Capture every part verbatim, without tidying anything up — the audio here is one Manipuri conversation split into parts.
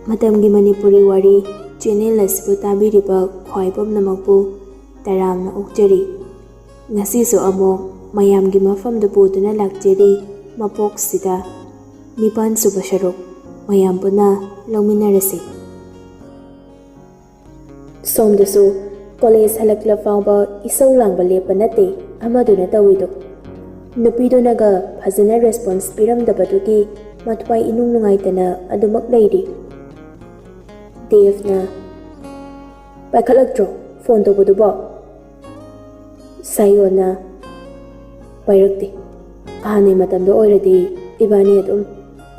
ꯃꯇꯝꯒꯤ ꯃꯅꯤꯄꯨꯔꯤ ꯋꯥꯔꯤ ꯆꯦꯅꯦꯜ ꯑꯁꯤꯕꯨ ꯇꯥꯕꯤꯔꯤꯕ ꯈ꯭ꯋꯥꯏ ꯄꯨꯝꯅꯃꯛꯄꯨ ꯇꯔꯥꯝꯅ ꯑꯣꯛꯆꯔꯤ꯫ ꯉꯁꯤꯁꯨ ꯑꯃꯨꯛ ꯃꯌꯥꯝꯒꯤ ꯃꯐꯝꯗ ꯄꯨꯗꯨꯅ ꯂꯥꯛꯆꯔꯤ꯫ ꯃꯄꯣꯛꯁꯤꯗ ꯅꯤꯄꯥꯟ ꯁꯨꯕ ꯁꯔꯨꯛ ꯃꯌꯥꯝ ꯄꯨꯟꯅ ꯂꯧꯃꯤꯟꯅꯔꯁꯤ꯫ ꯁꯣꯝꯗꯁꯨ ꯀꯣꯂꯦꯖ ꯍꯜꯂꯛꯂ ꯐꯥꯎꯕ ꯏꯁꯧ ꯂꯥꯡꯕ ꯂꯦꯞꯄ ꯅꯠꯇꯦ ꯑꯃꯗꯨꯅ ꯇꯧꯔꯤꯗꯣ꯫ ꯅꯨꯄꯤꯗꯨꯅꯒ ꯐꯖꯅ ꯔꯦꯁꯄꯣꯟꯁ ꯄꯤꯔꯝꯗꯕꯗꯨꯒꯤ ꯃꯊ꯭ꯋꯥꯏ ꯏꯅꯨꯡ ꯅꯨꯡꯉꯥꯏꯇꯅ ꯑꯗꯨꯃꯛ ꯂꯩꯔꯤ꯫ ꯗꯦꯚꯅ, "ꯄꯥꯏꯈꯠꯂꯛꯇ꯭ꯔꯣ ꯐꯣꯟ ꯇꯧꯕꯗꯨꯕꯣ?" ꯁꯥꯏꯌꯣꯟꯅ, "ꯄꯥꯏꯔꯛꯇꯦ꯫ ꯍꯥꯟꯅꯩ ꯃꯇꯝꯗ ꯑꯣꯏꯔꯗꯤ ꯏꯕꯥꯅꯤ ꯑꯗꯨꯝ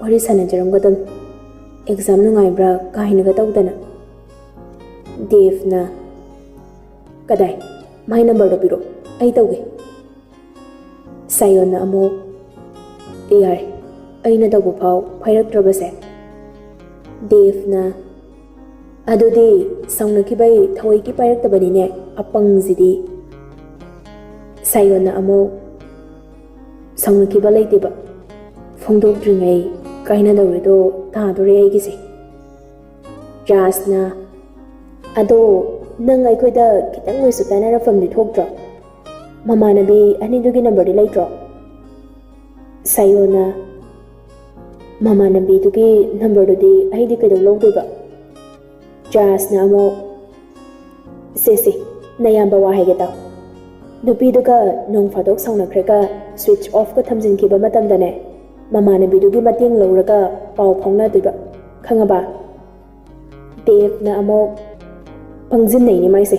ꯋꯥꯔꯤ ꯁꯥꯟꯅꯖꯔꯝꯒꯗꯕꯅꯤ꯫ ꯑꯦꯛꯖꯥꯝ ꯅꯨꯡꯉꯥꯏꯕ꯭ꯔꯥ ꯀꯥꯏꯅꯒ ꯇꯧꯗꯅ꯫" ꯗꯦꯚꯅ, "ꯀꯗꯥꯏ? ꯃꯥꯏ ꯅꯝꯕꯔꯗꯣ ꯄꯤꯔꯛꯑꯣ, ꯑꯩ ꯇꯧꯒꯦ꯫" ꯁꯥꯏꯌꯣꯟꯅ ꯑꯃꯨꯛ, "ꯑꯦ, ꯌꯥꯔꯦ, ꯑꯩꯅ ꯇꯧꯕ ꯐꯥꯎ ꯄꯥꯏꯔꯛꯇ꯭ꯔꯕꯁꯦ꯫" ꯗꯦꯚꯅ, "ꯑꯗꯨꯗꯤ ꯁꯥꯎꯅꯈꯤꯕꯩ ꯊꯑꯣꯏꯀꯤ ꯄꯥꯏꯔꯛꯇꯕꯅꯤꯅꯦ, ꯑꯄꯪꯁꯤꯗꯤ꯫" ꯁꯥꯏꯌꯣꯟꯅ ꯑꯃꯨꯛ, "ꯁꯥꯎꯅꯈꯤꯕ ꯂꯩꯇꯦꯕ, ꯐꯣꯡꯗꯣꯛꯇ꯭ꯔꯤꯉꯩ ꯀꯥꯏꯅꯗꯧꯔꯤꯗꯣ ꯇꯥꯗꯣꯔꯦ ꯑꯩꯒꯤꯁꯦ꯫" ꯔꯥꯖꯅ, "ꯑꯗꯣ ꯅꯪ ꯑꯩꯈꯣꯏꯗ ꯈꯤꯇꯪ ꯑꯣꯏꯁꯨ ꯇꯥꯟꯅꯔꯛꯐꯝꯗꯤ ꯊꯣꯛꯇ꯭ꯔꯣ? ꯃꯃꯥꯟꯅꯕꯤ ꯑꯅꯤꯗꯨꯒꯤ ꯅꯝꯕꯔꯗꯤ ꯂꯩꯇ꯭ꯔꯣ?" ꯁꯥꯏꯌꯣꯟꯅ, "ꯃꯃꯥꯟꯅꯕꯤꯗꯨꯒꯤ ꯅꯝꯕꯔꯗꯨꯗꯤ ꯑꯩꯗꯤ ꯀꯩꯗꯧ ꯂꯧꯗꯣꯏꯕ?" ꯔꯥꯖꯅ ꯑꯃꯨꯛ, "ꯁꯦ ꯁꯦ, ꯅꯌꯥꯝꯕ ꯋꯥ ꯍꯥꯏꯒꯦ ꯇꯥꯎ꯫ ꯅꯨꯄꯤꯗꯨꯒ ꯅꯣꯡ ꯐꯥꯗꯣꯛ ꯁꯥꯎꯅꯈ꯭ꯔꯒ ꯁ꯭ꯋꯤꯆ ꯑꯣꯐꯀ ꯊꯝꯖꯤꯟꯈꯤꯕ ꯃꯇꯝꯗꯅꯦ, ꯃꯃꯥꯟꯅꯕꯤꯗꯨꯒꯤ ꯃꯇꯦꯡ ꯂꯧꯔꯒ ꯄꯥꯎ ꯐꯥꯎꯅꯗꯣꯏꯕ, ꯈꯪꯉꯕ?" ꯗꯦꯚꯅ ꯑꯃꯨꯛ, "ꯄꯪꯖꯤꯟꯅꯩꯅꯦ ꯃꯥꯏꯁꯦ,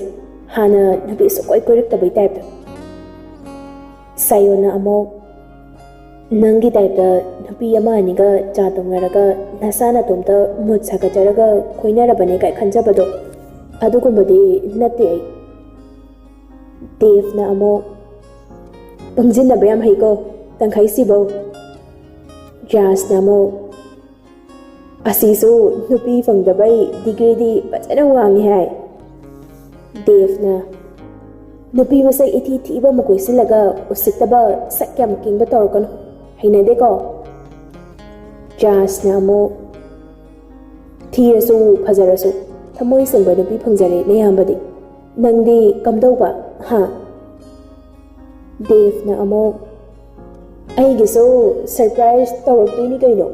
ꯍꯥꯟꯅ ꯅꯨꯄꯤ ꯁꯨꯛꯀꯣꯏ ꯀꯣꯏꯔꯛꯇꯕꯩ ꯇꯥꯏꯞꯇ꯫" ꯁꯥꯏꯌꯣꯟꯅ ꯑꯃꯨꯛ, "ꯅꯪꯒꯤ ꯇꯥꯏꯞꯇ ꯅꯨꯄꯤ ꯑꯃ ꯑꯅꯤꯒ ꯆꯥ ꯇꯧꯅꯔꯒ ꯅꯁꯥ ꯅꯇꯣꯝꯇ ꯃꯨꯠ ꯁꯥꯒꯠꯆꯔꯒ ꯀꯣꯏꯅꯔꯕꯅꯦ ꯀꯥꯏ ꯈꯟꯖꯕꯗꯣ, ꯑꯗꯨꯒꯨꯝꯕꯗꯤ ꯅꯠꯇꯦ ꯑꯩ꯫" ꯗꯦꯚꯅ ꯑꯃꯨꯛ, "ꯄꯪꯖꯤꯟꯅꯕ ꯌꯥꯝ ꯍꯩꯀꯣ, ꯇꯪꯈꯥꯏ ꯁꯤꯕꯧ꯫" ꯔꯥꯖꯅ ꯑꯃꯨꯛ, "ꯑꯁꯤꯁꯨ ꯅꯨꯄꯤ ꯐꯪꯗꯕꯩ ꯗꯤꯒ꯭ꯔꯤꯗꯤ ꯐꯖꯅ ꯋꯥꯡꯉꯤ ꯍꯥꯏ꯫" ꯗꯦꯚꯅ, "ꯅꯨꯄꯤ ꯃꯁꯛ ꯏꯊꯤ ꯊꯤꯕ ꯑꯃ ꯀꯣꯏꯁꯤꯜꯂꯒ ꯎꯁꯤꯠꯇꯕ ꯁꯛ ꯌꯥꯝ ꯀꯦꯡꯕ ꯇꯧꯔꯛꯀꯅꯨ, ꯍꯩꯅꯗꯦꯀꯣ?" ꯔꯥꯖꯅ ꯑꯃꯨꯛ, ꯊꯤꯔꯁꯨ ꯐꯖꯔꯁꯨ ꯊꯃꯣꯏ ꯁꯦꯡꯕ ꯅꯨꯄꯤ ꯐꯪꯖꯔꯦ ꯅꯌꯥꯝꯕꯗꯤ꯫ ꯅꯪꯗꯤ ꯀꯝꯗꯧꯕ? ꯍꯥ? ꯗꯦꯕꯅ ꯑꯃꯨꯛ, "ꯑꯩꯒꯤꯁꯨ ꯁꯔꯄ꯭ꯔꯥꯏꯖ ꯇꯧꯔꯛꯇꯣꯏꯅꯤ ꯀꯩꯅꯣ?"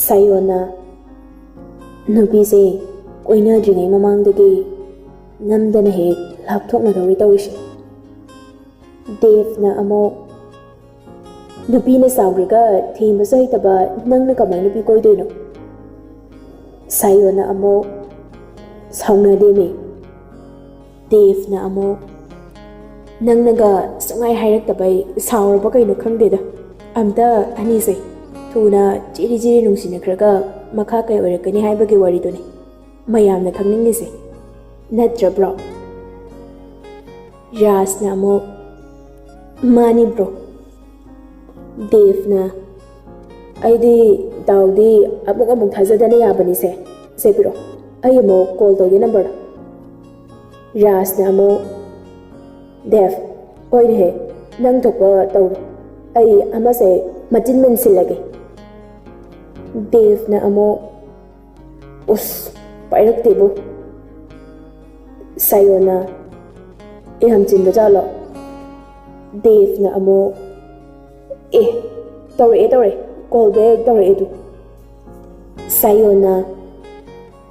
ꯁꯥꯌꯣꯟꯅ, "ꯅꯨꯄꯤꯁꯦ ꯀꯣꯏꯅꯗ꯭ꯔꯤꯉꯩ ꯃꯃꯥꯡꯗꯒꯤ ꯅꯝꯗꯅ ꯍꯦꯛ ꯂꯥꯞꯊꯣꯛꯅꯗꯧꯔꯤ ꯇꯧꯔꯤꯁꯦ꯫" ꯗꯦꯕꯅ ꯑꯃꯨꯛ, "ꯅꯨꯄꯤꯅ ꯆꯥꯎꯈ꯭ꯔꯒ ꯊꯦꯝꯕꯁꯨ ꯍꯩꯇꯕ ꯅꯪꯅ ꯀꯃꯥꯏꯅ ꯅꯨꯄꯤ ꯀꯣꯏꯗꯣꯏꯅꯣ?" ꯁꯥꯌꯣꯟꯅ ꯑꯃꯨꯛ, "ꯁꯥꯎꯅꯗꯦꯃꯤ꯫" ꯗꯦꯕꯅ ꯑꯃꯨꯛ, "ꯅꯪꯅꯒ ꯁꯨꯡꯍꯥꯏ ꯍꯥꯏꯔꯛꯇꯕꯩ ꯁꯥꯎꯔꯕ ꯀꯩꯅꯣ ꯈꯪꯗꯦꯗ꯫ ꯑꯝꯇ ꯑꯅꯤꯁꯦ ꯊꯨꯅ ꯆꯤꯔꯤ ꯆꯤꯔꯤ ꯅꯨꯡꯁꯤꯅꯈ꯭ꯔꯒ ꯃꯈꯥ ꯀꯩ ꯑꯣꯏꯔꯛꯀꯅꯤ ꯍꯥꯏꯕꯒꯤ ꯋꯥꯔꯤꯗꯨꯅꯤ ꯃꯌꯥꯝꯅ ꯈꯪꯅꯤꯡꯉꯤꯁꯦ, ꯅꯠꯇ꯭ꯔꯕ꯭ꯔꯣ?" ꯔꯥꯖꯅ ꯑꯃꯨꯛ, "ꯃꯥꯅꯤ ꯕ꯭ꯔꯣ꯫" ꯗꯦꯕꯅ, "ꯑꯩꯗꯤ ꯗꯥꯎꯗꯤ ꯑꯃꯨꯛ ꯑꯃꯨꯛ ꯊꯥꯖꯗꯅ ꯌꯥꯕꯅꯤꯁꯦ꯫ ꯁꯦ ꯄꯤꯔꯛꯑꯣ, ꯑꯩ ꯑꯃꯨꯛ ꯀꯣꯜ ꯇꯧꯒꯦ ꯅꯝꯕꯔꯗꯣ꯫" ꯔꯥꯖꯅ ꯑꯃꯨꯛ, "ꯗꯦꯕ, ꯍꯣꯏꯅꯦꯍꯦ, ꯅꯪ ꯊꯣꯛꯄ ꯇꯧꯔꯣ, ꯑꯩ ꯑꯃꯁꯦ ꯃꯆꯤꯟ ꯃꯦꯟꯁꯤꯜꯂꯒꯦ꯫" ꯗꯦꯕꯅ ꯑꯃꯨꯛ, "ꯎꯁ, ꯄꯥꯏꯔꯛꯇꯦꯕꯨ꯫" ꯁꯥꯌꯣꯟꯅ, "ꯑꯦ, ꯌꯥꯝ ꯆꯤꯟꯕ ꯖꯥꯠꯂꯣ?" ꯗꯦꯕꯅ ꯑꯃꯨꯛ, "ꯑꯦ, ꯇꯧꯔꯛꯑꯦ, ꯇꯧꯔꯛꯑꯦ, ꯀꯣꯜ ꯕꯦꯛ ꯇꯧꯔꯛꯑꯦ ꯑꯗꯨ꯫" ꯁꯥꯌꯣꯟꯅ,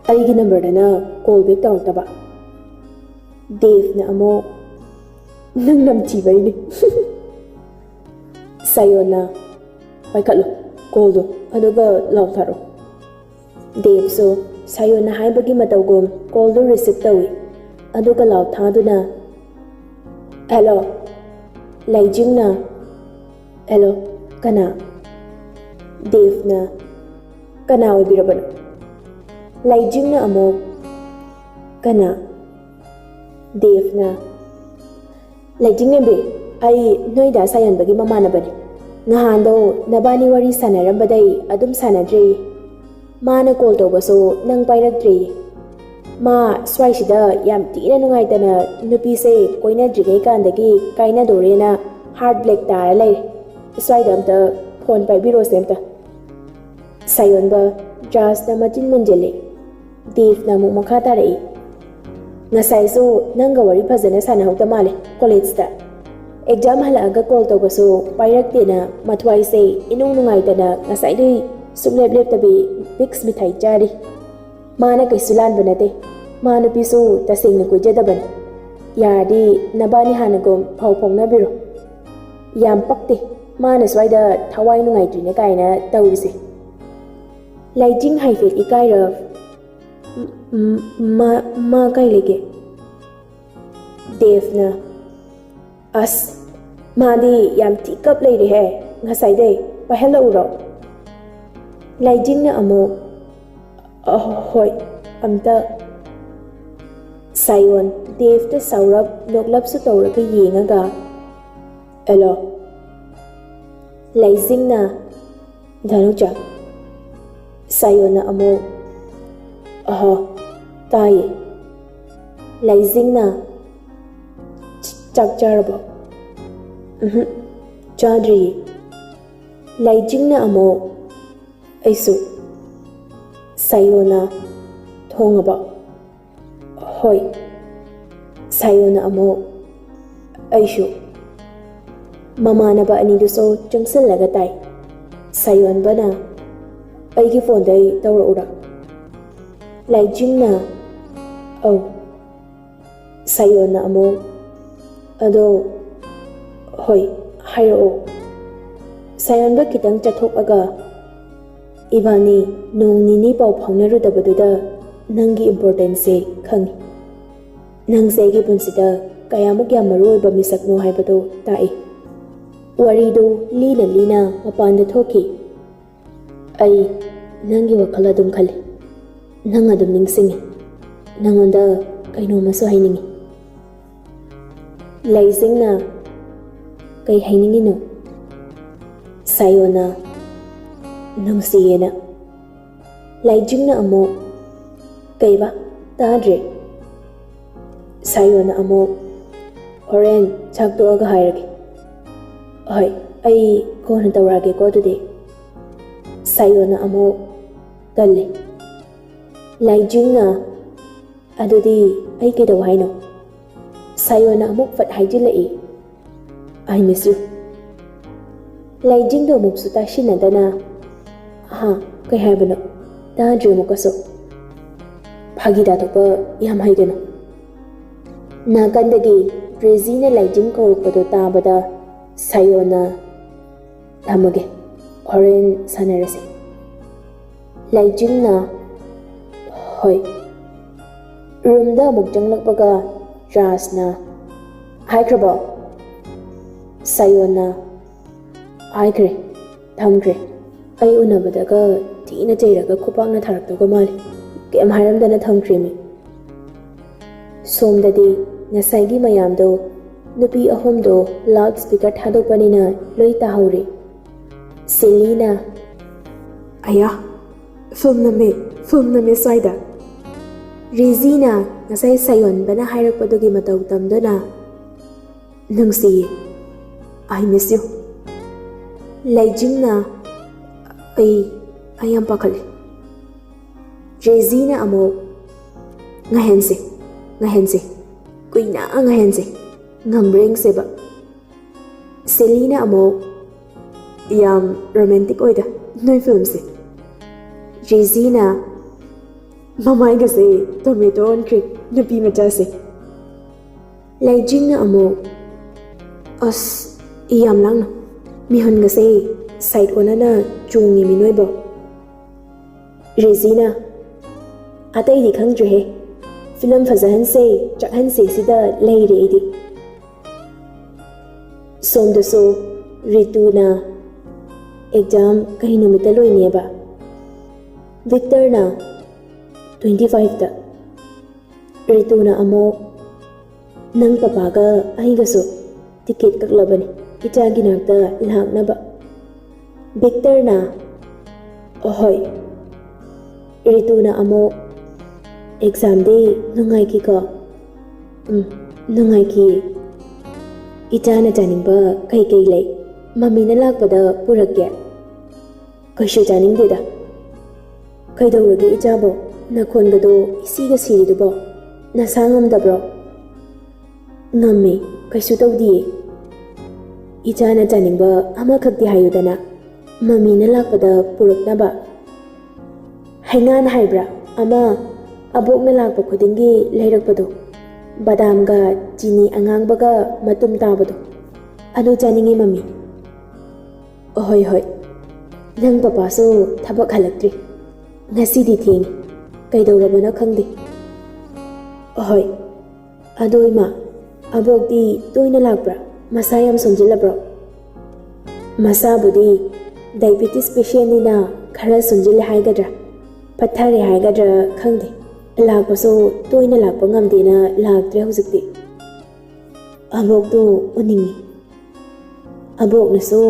"ꯑꯩꯒꯤ ꯅꯝꯕꯔꯗꯅ ꯀꯣꯜ ꯕꯦꯛ ꯇꯧꯔꯛꯇꯕ?" ꯗꯦꯕꯅ ꯑꯃꯨꯛ, "ꯅꯪ ꯅꯝꯊꯤꯕꯩꯅꯦ꯫" ꯁꯥꯌꯣꯟꯅ, "ꯄꯥꯏꯈꯠꯂꯣ ꯀꯣꯜꯗꯣ, ꯑꯗꯨꯒ ꯂꯥꯎ ꯊꯥꯔꯛꯑꯣ꯫" ꯗꯦꯕꯁꯨ ꯁꯥꯌꯣꯟꯅ ꯍꯥꯏꯕꯒꯤ ꯃꯇꯧꯒꯨꯝ ꯀꯣꯜꯗꯨ ꯔꯤꯁꯤꯞ ꯇꯧꯏ, ꯑꯗꯨꯒ ꯂꯥꯎ ꯊꯥꯗꯨꯅ, "ꯍꯦꯜꯂꯣ꯫" ꯂꯩꯖꯤꯡꯅ, "ꯍꯦꯜꯂꯣ, ꯀꯅꯥ?" ꯗꯦꯕꯅ, "ꯀꯅꯥ ꯑꯣꯏꯕꯤꯔꯕꯅꯣ?" ꯂꯩꯖꯤꯡꯅ ꯑꯃꯨꯛ, "ꯀꯅꯥ?" ꯗꯦꯕꯅ, "ꯂꯩꯖꯤꯡꯂꯦꯝꯕꯤ, ꯑꯩ ꯅꯣꯏꯗ ꯁꯥꯌꯣꯟꯕꯒꯤ ꯃꯃꯥꯟꯅꯕꯅꯤ꯫ ꯅꯍꯥꯟꯗꯣ ꯅꯕꯥꯅꯤ ꯋꯥꯔꯤ ꯁꯥꯟꯅꯔꯝꯕꯗꯩ ꯑꯗꯨꯝ ꯁꯥꯟꯅꯗ꯭ꯔꯦ꯫ ꯃꯥꯅ ꯀꯣꯜ ꯇꯧꯕꯁꯨ ꯅꯪ ꯄꯥꯏꯔꯛꯇ꯭ꯔꯦ꯫ ꯃꯥ ꯁ꯭ꯋꯥꯏꯁꯤꯗ ꯌꯥꯝ ꯊꯤꯅ ꯅꯨꯡꯉꯥꯏꯇꯅ ꯅꯨꯄꯤꯁꯦ ꯀꯣꯏꯅꯗ꯭ꯔꯤꯉꯩ ꯀꯥꯟꯗꯒꯤ ꯀꯥꯏꯅꯗꯣꯔꯦꯅ ꯍꯥꯔꯠ ꯕ꯭ꯂꯦꯛ ꯇꯥꯔ ꯂꯩꯔꯦ꯫ ꯁ꯭ꯋꯥꯏꯗ ꯑꯝꯇ ꯐꯣꯟ ꯄꯥꯏꯕꯤꯔꯣꯁꯦ ꯑꯝꯇ꯫" ꯁꯥꯌꯣꯟꯕ, ꯆꯥꯔꯖꯅ ꯃꯆꯤꯟ ꯃꯦꯟꯁꯤꯜꯂꯤ꯫ ꯗꯦꯕꯅ ꯑꯃꯨꯛ ꯃꯈꯥ ꯇꯥꯔꯛꯏ, "ꯉꯁꯥꯏꯁꯨ ꯅꯪꯒ ꯋꯥꯔꯤ ꯐꯖꯅ ꯁꯥꯟꯅꯍꯧꯗ ꯃꯥꯜꯂꯦ ꯀꯣꯂꯦꯖꯇ꯫ ꯑꯦꯛꯖꯥꯝ ꯍꯜꯂꯛꯑꯒ ꯀꯣꯜ ꯇꯧꯕꯁꯨ ꯄꯥꯏꯔꯛꯇꯦꯅ ꯃꯊ꯭ꯋꯥꯏꯁꯦ ꯏꯅꯨꯡ ꯅꯨꯡꯉꯥꯏꯇꯅ ꯉꯁꯥꯏꯗꯩ ꯁꯨꯡꯂꯦꯞ ꯂꯦꯞꯇꯕꯤ ꯕꯤꯛꯁ ꯃꯤꯊꯥꯏ ꯆꯥꯔꯤ꯫ ꯃꯥꯅ ꯀꯩꯁꯨ ꯂꯥꯟꯕ ꯅꯠꯇꯦ꯫ ꯃꯥ ꯅꯨꯄꯤꯁꯨ ꯇꯁꯦꯡꯅ ꯀꯣꯏꯖꯗꯕꯅꯤ꯫ ꯌꯥꯔꯗꯤ ꯅꯕꯥꯅꯤ ꯍꯥꯟꯅꯒꯨꯝ ꯄꯥꯎ ꯐꯥꯎꯅꯕꯤꯔꯣ꯫ ꯌꯥꯝ ꯄꯛꯇꯦ ꯃꯥꯅ ꯁ꯭ꯋꯥꯏꯗ ꯊꯋꯥꯏ ꯅꯨꯡꯉꯥꯏꯇ꯭ꯔꯤꯅꯦ ꯀꯥꯏꯅ ꯇꯧꯔꯤꯁꯦ꯫" ꯂꯥꯏꯖꯤꯡ ꯍꯥꯏꯐꯦꯠ ꯏꯀꯥꯏꯔ, "ꯃꯥ, ꯃꯥ ꯀꯥꯏ ꯂꯩꯒꯦ?" ꯗꯦꯕꯅ, "ꯑꯁ, ꯃꯥꯗꯤ ꯌꯥꯝ ꯊꯤ ꯀꯞ ꯂꯩꯔꯦꯍꯦ꯫ ꯉꯁꯥꯏꯗꯩ ꯄꯥꯏꯍꯜꯂꯛꯎꯔꯣ?" ꯂꯥꯏꯖꯤꯡꯅ ꯑꯃꯨꯛ, "ꯑ, ꯍꯣꯏ, ꯑꯝꯇ꯫" ꯁꯥꯌꯣꯟ ꯗꯦꯕꯇ ꯁꯥꯎꯔꯞ ꯅꯣꯛꯂꯞꯁꯨ ꯇꯧꯔꯒ ꯌꯦꯡꯉꯒ, "ꯍꯦꯂꯣ?" ꯂꯥꯏꯖꯤꯡꯅ, "ꯙꯅꯨꯖꯥ꯫" ꯁꯥꯌꯣꯟꯅ ꯑꯃꯨꯛ, "ꯑꯍꯣ, ꯇꯥꯏꯌꯦ꯫" ꯂꯥꯏꯖꯤꯡꯅ, "ꯆ-, ꯆꯥꯛ ꯆꯥꯔꯕꯣ?" "ꯎꯝꯍꯨꯝ, ꯆꯥꯗ꯭ꯔꯤꯌꯦ꯫" ꯂꯥꯏꯖꯤꯡꯅ ꯑꯃꯨꯛ, "ꯑꯩꯁꯨ꯫" ꯁꯥꯌꯣꯟꯅ, "ꯊꯣꯡꯉꯕꯣ?" "ꯍꯣꯏ꯫" ꯁꯥꯌꯣꯟꯅ ꯑꯃꯨꯛ, "ꯑꯩꯁꯨ꯫" ꯃꯃꯥꯟꯅꯕ ꯑꯅꯤꯗꯨꯁꯨ ꯆꯪꯁꯤꯜꯂꯒ ꯇꯥꯏ꯫ ꯁꯥꯌꯣꯟꯕꯅ, "ꯑꯩꯒꯤ ꯐꯣꯟꯗꯩ ꯇꯧꯔꯛꯎꯔꯥ?" ꯂꯥꯏꯖꯤꯡꯅ, "ꯑꯧ꯫" ꯁꯥꯌꯣꯟꯅ ꯑꯃꯨꯛ, "ꯑꯗꯣ, ꯍꯣꯏ, ꯍꯥꯏꯔꯛꯑꯣ꯫" ꯁꯥꯌꯣꯟꯕ ꯈꯤꯇꯪ ꯆꯠꯊꯣꯛꯑꯒ, "ꯏꯕꯥꯅꯤ ꯅꯣꯡ ꯅꯤꯅꯤ ꯄꯥꯎ ꯐꯥꯎꯅꯔꯨꯗꯕꯗꯨꯗ ꯅꯪꯒꯤ ꯏꯝꯄꯣꯔꯇꯦꯟꯁꯁꯦ ꯈꯪꯉꯤ꯫ ꯅꯪꯁꯦ ꯑꯩꯒꯤ ꯄꯨꯟꯁꯤꯗ ꯀꯌꯥꯃꯨꯛ ꯌꯥꯝ ꯃꯔꯨ ꯑꯣꯏꯕ ꯃꯤꯁꯛꯅꯣ ꯍꯥꯏꯕꯗꯨ ꯇꯥꯛꯏ꯫" ꯋꯥꯔꯤꯗꯨ ꯂꯤꯅ ꯂꯤꯅ ꯃꯄꯥꯟꯗ ꯊꯣꯛꯈꯤ꯫ "ꯑꯩ ꯅꯪꯒꯤ ꯋꯥꯈꯜ ꯑꯗꯨꯝ ꯈꯜꯂꯤ꯫ ꯅꯪ ꯑꯗꯨꯝ ꯅꯤꯡꯁꯤꯡꯉꯤ꯫ ꯅꯪꯉꯣꯟꯗ ꯀꯩꯅꯣꯝꯃꯁꯨ ꯍꯥꯏꯅꯤꯡꯉꯤ꯫" ꯂꯩꯖꯤꯡꯅ, "ꯀꯩ ꯍꯥꯏꯅꯤꯡꯉꯤꯅꯣ?" ꯁꯥꯌꯣꯅ, "ꯅꯨꯡꯁꯤꯌꯦꯅ꯫" ꯂꯩꯖꯤꯡꯅ ꯑꯃꯨꯛ, "ꯀꯩꯕ? ꯇꯥꯗ꯭ꯔꯦ꯫" ꯁꯥꯌꯣꯅ ꯑꯃꯨꯛ, "ꯍꯣꯔꯦꯟ ꯆꯥꯛ ꯇꯣꯛꯑꯒ ꯍꯥꯏꯔꯒꯦ꯫" "ꯍꯣꯏ, ꯑꯩ ꯀꯣꯟꯅ ꯇꯧꯔꯛꯑꯒꯦꯀꯣ ꯑꯗꯨꯗꯤ꯫" ꯁꯥꯌꯣꯅ ꯑꯃꯨꯛ, ꯀꯜꯂꯤ꯫ ꯂꯥꯏꯖꯤꯡꯅ, "ꯑꯗꯨꯗꯤ ꯑꯩ ꯀꯩꯗꯧ ꯍꯥꯏꯅꯣ?" ꯁꯥꯌꯣꯅ ꯑꯃꯨꯛ ꯐꯠ ꯍꯥꯏꯖꯤꯜꯂꯛꯏ, "I miss you." ꯂꯥꯏꯖꯤꯡꯗꯣ ꯑꯃꯨꯛꯁꯨ ꯇꯥꯁꯤꯟꯅꯗꯅ, "ꯍꯥ? ꯀꯩ ꯍꯥꯏꯕꯅꯣ? ꯇꯥꯗ꯭ꯔꯦ ꯑꯃꯨꯛꯀꯁꯨ꯫ ꯐꯥꯒꯤ ꯇꯥꯊꯣꯛꯄ ꯌꯥꯝ ꯍꯩꯒꯅꯨ꯫" ꯅꯥꯀꯟꯗꯒꯤ ꯔꯦꯖꯤꯅ ꯂꯥꯏꯖꯤꯡ ꯀꯧꯔꯛꯄꯗꯣ ꯇꯥꯕꯗ ꯁꯥꯌꯣꯅ, "ꯊꯝꯃꯒꯦ, ꯍꯣꯔꯦꯟ ꯁꯥꯟꯅꯔꯁꯤ꯫" ꯂꯥꯏꯖꯤꯡꯅ, "ꯍꯣꯏ꯫" ꯔꯨꯝꯗ ꯑꯃꯨꯛ ꯆꯪꯂꯛꯄꯒ ꯔꯥꯖꯅ, "ꯍꯥꯏꯈ꯭ꯔꯕꯣ?" ꯁꯥꯌꯣꯅ, "ꯍꯥꯏꯈ꯭ꯔꯦ, ꯊꯝꯈ꯭ꯔꯦ꯫ ꯑꯩ ꯎꯅꯕꯗꯒ ꯊꯤꯅ ꯆꯩꯔꯒ ꯈꯨꯄꯥꯛꯅ ꯊꯥꯔꯛꯇꯧꯒ ꯃꯥꯜꯂꯤ꯫ ꯀꯩꯝ ꯍꯥꯏꯔꯝꯗꯅ ꯊꯝꯈ꯭ꯔꯦꯃꯤ꯫" ꯁꯣꯝꯗꯗꯤ ꯉꯁꯥꯏꯒꯤ ꯃꯌꯥꯝꯗꯣ, ꯅꯨꯄꯤ ꯑꯍꯨꯝꯗꯣ ꯂꯥꯎꯗ ꯁ꯭ꯄꯤꯀꯔ ꯊꯥꯗꯣꯛꯄꯅꯤꯅ ꯂꯣꯏ ꯇꯥꯍꯧꯔꯦ꯫ ꯁꯦꯂꯤꯅ, "ꯑꯌꯥ, ꯐꯤꯂꯝ ꯅꯝꯃꯦ, ꯐꯤꯂꯝ ꯅꯝꯃꯦ ꯁ꯭ꯋꯥꯏꯗ꯫" ꯔꯤꯖꯤꯅ ꯉꯁꯥꯏ ꯁꯥꯌꯣꯟꯕꯅ ꯍꯥꯏꯔꯛꯄꯗꯨꯒꯤ ꯃꯇꯧ ꯇꯝꯗꯨꯅ, "ꯅꯨꯡꯁꯤꯌꯦ, I miss you꯫" ꯂꯩꯖꯤꯡꯅ, "ꯑꯩ, ꯑꯩ ꯌꯥꯝ ꯄꯥꯈꯠꯂꯦ꯫" ꯔꯦꯖꯤꯅ ꯑꯃꯨꯛ, "ꯉꯥꯏꯍꯟꯁꯦ, ꯉꯥꯏꯍꯟꯁꯦ, ꯀꯨꯏꯅ ꯉꯥꯏꯍꯟꯁꯦ, ꯉꯝꯕ꯭ꯔꯥ ꯌꯦꯡꯁꯦꯕ꯫" ꯁꯦꯂꯤꯅ ꯑꯃꯨꯛ, "ꯌꯥꯝ ꯔꯣꯃꯦꯟꯇꯤꯛ ꯑꯣꯏꯗ ꯅꯣꯏ ꯐꯤꯂꯝꯁꯦ꯫" ꯔꯦꯖꯤꯅ, "ꯃꯃꯥꯏꯒꯁꯦ ꯇꯣꯃꯦꯇꯣ ꯑꯣꯟꯈ꯭ꯔꯦ ꯅꯨꯄꯤ ꯃꯆꯥꯁꯦ꯫" ꯂꯩꯖꯤꯡꯅ ꯑꯃꯨꯛ, "ꯑꯁ, ꯌꯥꯝ ꯂꯥꯡꯅꯨ, ꯃꯤꯍꯨꯟꯒꯁꯦ ꯁꯥꯏꯠ ꯑꯣꯟꯅꯅ ꯆꯣꯡꯉꯤꯃꯤ ꯅꯣꯏꯕꯣ꯫" ꯔꯦꯖꯤꯅ, "ꯑꯇꯩꯗꯤ ꯈꯪꯗ꯭ꯔꯦꯍꯦ, ꯐꯤꯂꯝ ꯐꯖꯍꯟꯁꯦ, ꯆꯥꯛꯍꯟꯁꯦ ꯁꯤꯗ ꯂꯩꯔꯦ ꯑꯩꯗꯤ꯫" ꯁꯣꯝꯗꯁꯨ ꯔꯤꯇꯨꯅ, "ꯑꯦꯛꯖꯥꯝ ꯀꯩ ꯅꯨꯃꯤꯠꯇ ꯂꯣꯏꯅꯦꯕ?" ꯚꯤꯛꯇꯔꯅ, "ꯇ꯭ꯋꯦꯟꯇꯤ ꯐꯥꯏꯚꯇ꯫" ꯔꯤꯇꯨꯅ ꯑꯃꯨꯛ, "ꯅꯪ ꯄꯄꯥꯒ ꯑꯩꯒꯁꯨ ꯇꯤꯀꯦꯠ ꯀꯛꯂꯕꯅꯤ ꯏꯆꯥꯒꯤ ꯅꯥꯛꯇ ꯂꯥꯛꯅꯕ꯫" ꯚꯤꯛꯇꯔꯅ, "ꯑꯍꯣꯏ꯫" ꯔꯤꯇꯨꯅ ꯑꯃꯨꯛ, "ꯑꯦꯛꯖꯥꯝꯗꯤ ꯅꯨꯡꯉꯥꯏꯈꯤꯀꯣ?" "ꯎꯝ, ꯅꯨꯡꯉꯥꯏꯈꯤꯌꯦ꯫ ꯏꯆꯥꯅ ꯆꯥꯅꯤꯡꯕ ꯀꯩꯀꯩ ꯂꯩ? ꯃꯝꯃꯤꯅ ꯂꯥꯛꯄꯗ ꯄꯨꯔꯛꯀꯦ꯫" "ꯀꯩꯁꯨ ꯆꯥꯅꯤꯡꯗꯦꯗ꯫" "ꯀꯩꯗꯧꯔꯒꯦ ꯏꯆꯥꯕꯣ? ꯅꯈꯣꯟꯒꯗꯣ ꯏꯁꯤꯒ ꯁꯤꯔꯤꯗꯨꯕꯣ? ꯅꯁꯥ ꯉꯝꯗꯕ꯭ꯔꯣ?" "ꯉꯝꯃꯦ, ꯀꯩꯁꯨ ꯇꯧꯗꯤꯌꯦ꯫ ꯏꯆꯥꯅ ꯆꯥꯅꯤꯡꯕ ꯑꯃꯈꯛꯇꯤ ꯍꯥꯏꯌꯨꯗꯅ, ꯃꯃꯤꯅ ꯂꯥꯛꯄꯗ ꯄꯨꯔꯛꯅꯕ꯫ ꯍꯩꯉꯥꯟ ꯍꯥꯏꯕ꯭ꯔꯥ ꯑꯃ ꯑꯕꯣꯛꯅ ꯂꯥꯛꯄ ꯈꯨꯗꯤꯡꯒꯤ ꯂꯩꯔꯛꯄꯗꯣ, ꯕꯗꯥꯝꯒ ꯆꯤꯅꯤ ꯑꯉꯥꯡꯕꯒ ꯃꯇꯨꯝ ꯇꯥꯕꯗꯣ, ꯑꯗꯨ ꯆꯥꯅꯤꯡꯉꯤ ꯃꯃꯤ꯫" "ꯍꯣꯏ, ꯍꯣꯏ꯫ ꯅꯪ ꯄꯄꯥꯁꯨ ꯊꯕꯛ ꯍꯜꯂꯛꯇ꯭ꯔꯤ꯫ ꯉꯁꯤꯗꯤ ꯊꯦꯡꯉꯤ꯫ ꯀꯩꯗꯧꯔꯕꯅꯣ ꯈꯪꯗꯦ꯫" "ꯍꯣꯏ꯫ ꯑꯗꯣ ꯏꯃꯥ, ꯑꯕꯣꯛꯇꯤ ꯇꯣꯏꯅ ꯂꯥꯛꯄ꯭ꯔꯥ? ꯃꯁꯥ ꯌꯥꯝ ꯁꯣꯟꯖꯤꯜꯂꯕ꯭ꯔꯣ?" "ꯃꯁꯥꯕꯨꯗꯤ diabetes patientꯅꯤꯅ ꯈꯔ ꯁꯣꯟꯖꯤꯜꯂꯦ ꯍꯥꯏꯒꯗ꯭ꯔꯥ, ꯄꯠꯊꯔꯦ ꯍꯥꯏꯒꯗ꯭ꯔꯥ ꯈꯪꯗꯦ꯫ ꯂꯥꯛꯄꯁꯨ ꯇꯣꯏꯅ ꯂꯥꯛꯄ ꯉꯝꯗꯦꯅ ꯂꯥꯛꯇ꯭ꯔꯦ ꯍꯧꯖꯤꯛꯇꯤ꯫ ꯑꯕꯣꯛꯇꯨ ꯎꯅꯤꯡꯉꯤ꯫ ꯑꯕꯣꯛꯅꯁꯨ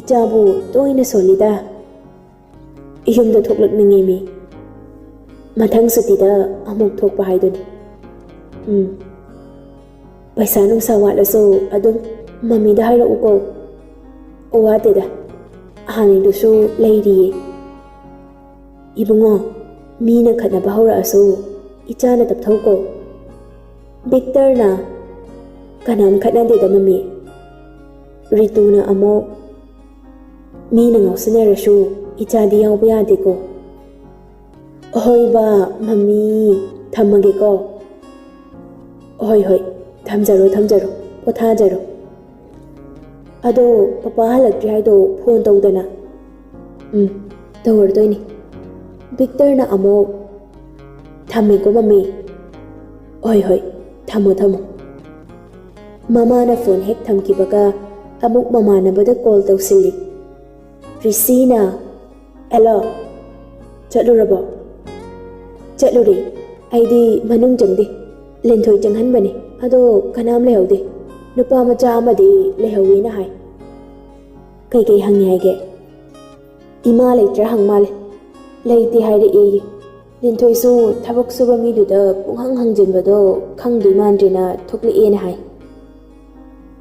ꯏꯆꯥꯕꯨ ꯇꯣꯏꯅ ꯁꯣꯜꯂꯤꯗ꯫ ꯌꯨꯝꯗ ꯊꯣꯛꯂꯛꯅꯤꯡꯉꯦ ꯃꯤ꯫ ꯃꯊꯪ ꯁꯨꯇꯤꯗ ꯑꯃꯨꯛ ꯊꯣꯛꯄ ꯍꯥꯏꯗꯨꯅꯤ꯫ ꯎꯝ꯫ ꯄꯩꯁꯥ ꯅꯨꯡꯁꯥ ꯋꯥꯠꯂꯁꯨ ꯑꯗꯨꯝ ꯃꯃꯤꯗ ꯍꯥꯏꯔꯛꯎꯀꯣ꯫ ꯋꯥꯠꯇꯦꯗ, ꯍꯥꯟꯅꯩꯗꯨꯁꯨ ꯂꯩꯔꯤꯌꯦ꯫ ꯏꯕꯨꯡꯉꯣ, ꯃꯤꯅ ꯈꯠꯅꯕ ꯍꯧꯔꯛꯑꯁꯨ ꯏꯆꯥꯅ ꯇꯞꯊꯧꯀꯣ꯫ ꯕꯤꯛꯇꯔꯅ, ꯀꯅꯥꯝ ꯈꯠꯅꯗꯦꯗ ꯃꯃꯤ꯫ ꯔꯤꯇꯨꯅ ꯑꯃꯨꯛ, ꯃꯤꯅ ꯉꯥꯎꯁꯤꯟꯅꯔꯁꯨ ꯏꯆꯥꯗꯤ ꯌꯥꯎꯕ ꯌꯥꯗꯦꯀꯣ꯫ ꯍꯣꯏꯕ ꯃꯃꯤ, ꯊꯝꯃꯒꯦꯀꯣ꯫ ꯍꯣꯏ, ꯍꯣꯏ, ꯊꯝꯖꯔꯣ, ꯊꯝꯖꯔꯣ, ꯄꯣꯊꯥꯖꯔꯣ꯫ ꯑꯗꯣ ꯄꯄꯥ ꯍꯜꯂꯛꯇ꯭ꯔꯤ ꯍꯥꯏꯗꯣ ꯐꯣꯟ ꯇꯧꯗꯅ꯫ ꯎꯝ, ꯇꯧꯔꯗꯣꯏꯅꯤ꯫ ꯕꯤꯛꯇꯔꯅ ꯑꯃꯨꯛ, ꯊꯝꯃꯦꯀꯣ ꯃꯃꯤ꯫ ꯍꯣꯏ, ꯍꯣꯏ, ꯊꯝꯃꯣ, ꯊꯝꯃꯣ꯫ ꯃꯃꯥꯅ ꯐꯣꯟ ꯍꯦꯛ ꯊꯝꯈꯤꯕꯒ ꯑꯃꯨꯛ ꯃꯃꯥꯟꯅꯕꯗ ꯀꯣꯜ ꯇꯧꯁꯤꯜꯂꯤ꯫ ꯔꯤꯁꯤꯅ, "ꯍꯦꯜꯂꯣ, ꯆꯠꯂꯨꯔꯕꯣ?" "ꯆꯠꯂꯨꯔꯦ꯫ ꯑꯩꯗꯤ ꯃꯅꯨꯡ ꯆꯪꯗꯦ꯫ ꯂꯤꯟꯊꯣꯏ ꯆꯪꯍꯟꯕꯅꯦ꯫ ꯑꯗꯣ ꯀꯅꯥꯝ ꯂꯩꯍꯧꯗꯦ꯫ ꯅꯨꯄꯥ ꯃꯆꯥ ꯑꯃꯗꯤ ꯂꯩꯍꯧꯋꯦꯅ ꯍꯥꯏ꯫" "ꯀꯩꯀꯩ ꯍꯪꯉꯦ ꯍꯥꯏꯒꯦ?" "ꯏꯃꯥ ꯂꯩꯇ꯭ꯔꯥ ꯍꯪ ꯃꯥꯜꯂꯦ꯫ ꯂꯩꯇꯦ ꯍꯥꯏꯔꯛꯑꯦꯌꯦ꯫ ꯂꯤꯟꯊꯣꯏꯁꯨ ꯊꯕꯛ ꯁꯨꯕ ꯃꯤꯗꯨꯗ ꯄꯨꯡꯍꯪ ꯍꯪꯖꯤꯟꯕꯗꯣ ꯈꯪꯗꯣꯏ ꯃꯥꯟꯗ꯭ꯔꯦꯅ ꯊꯣꯛꯂꯛꯑꯦꯅ ꯍꯥꯏ꯫"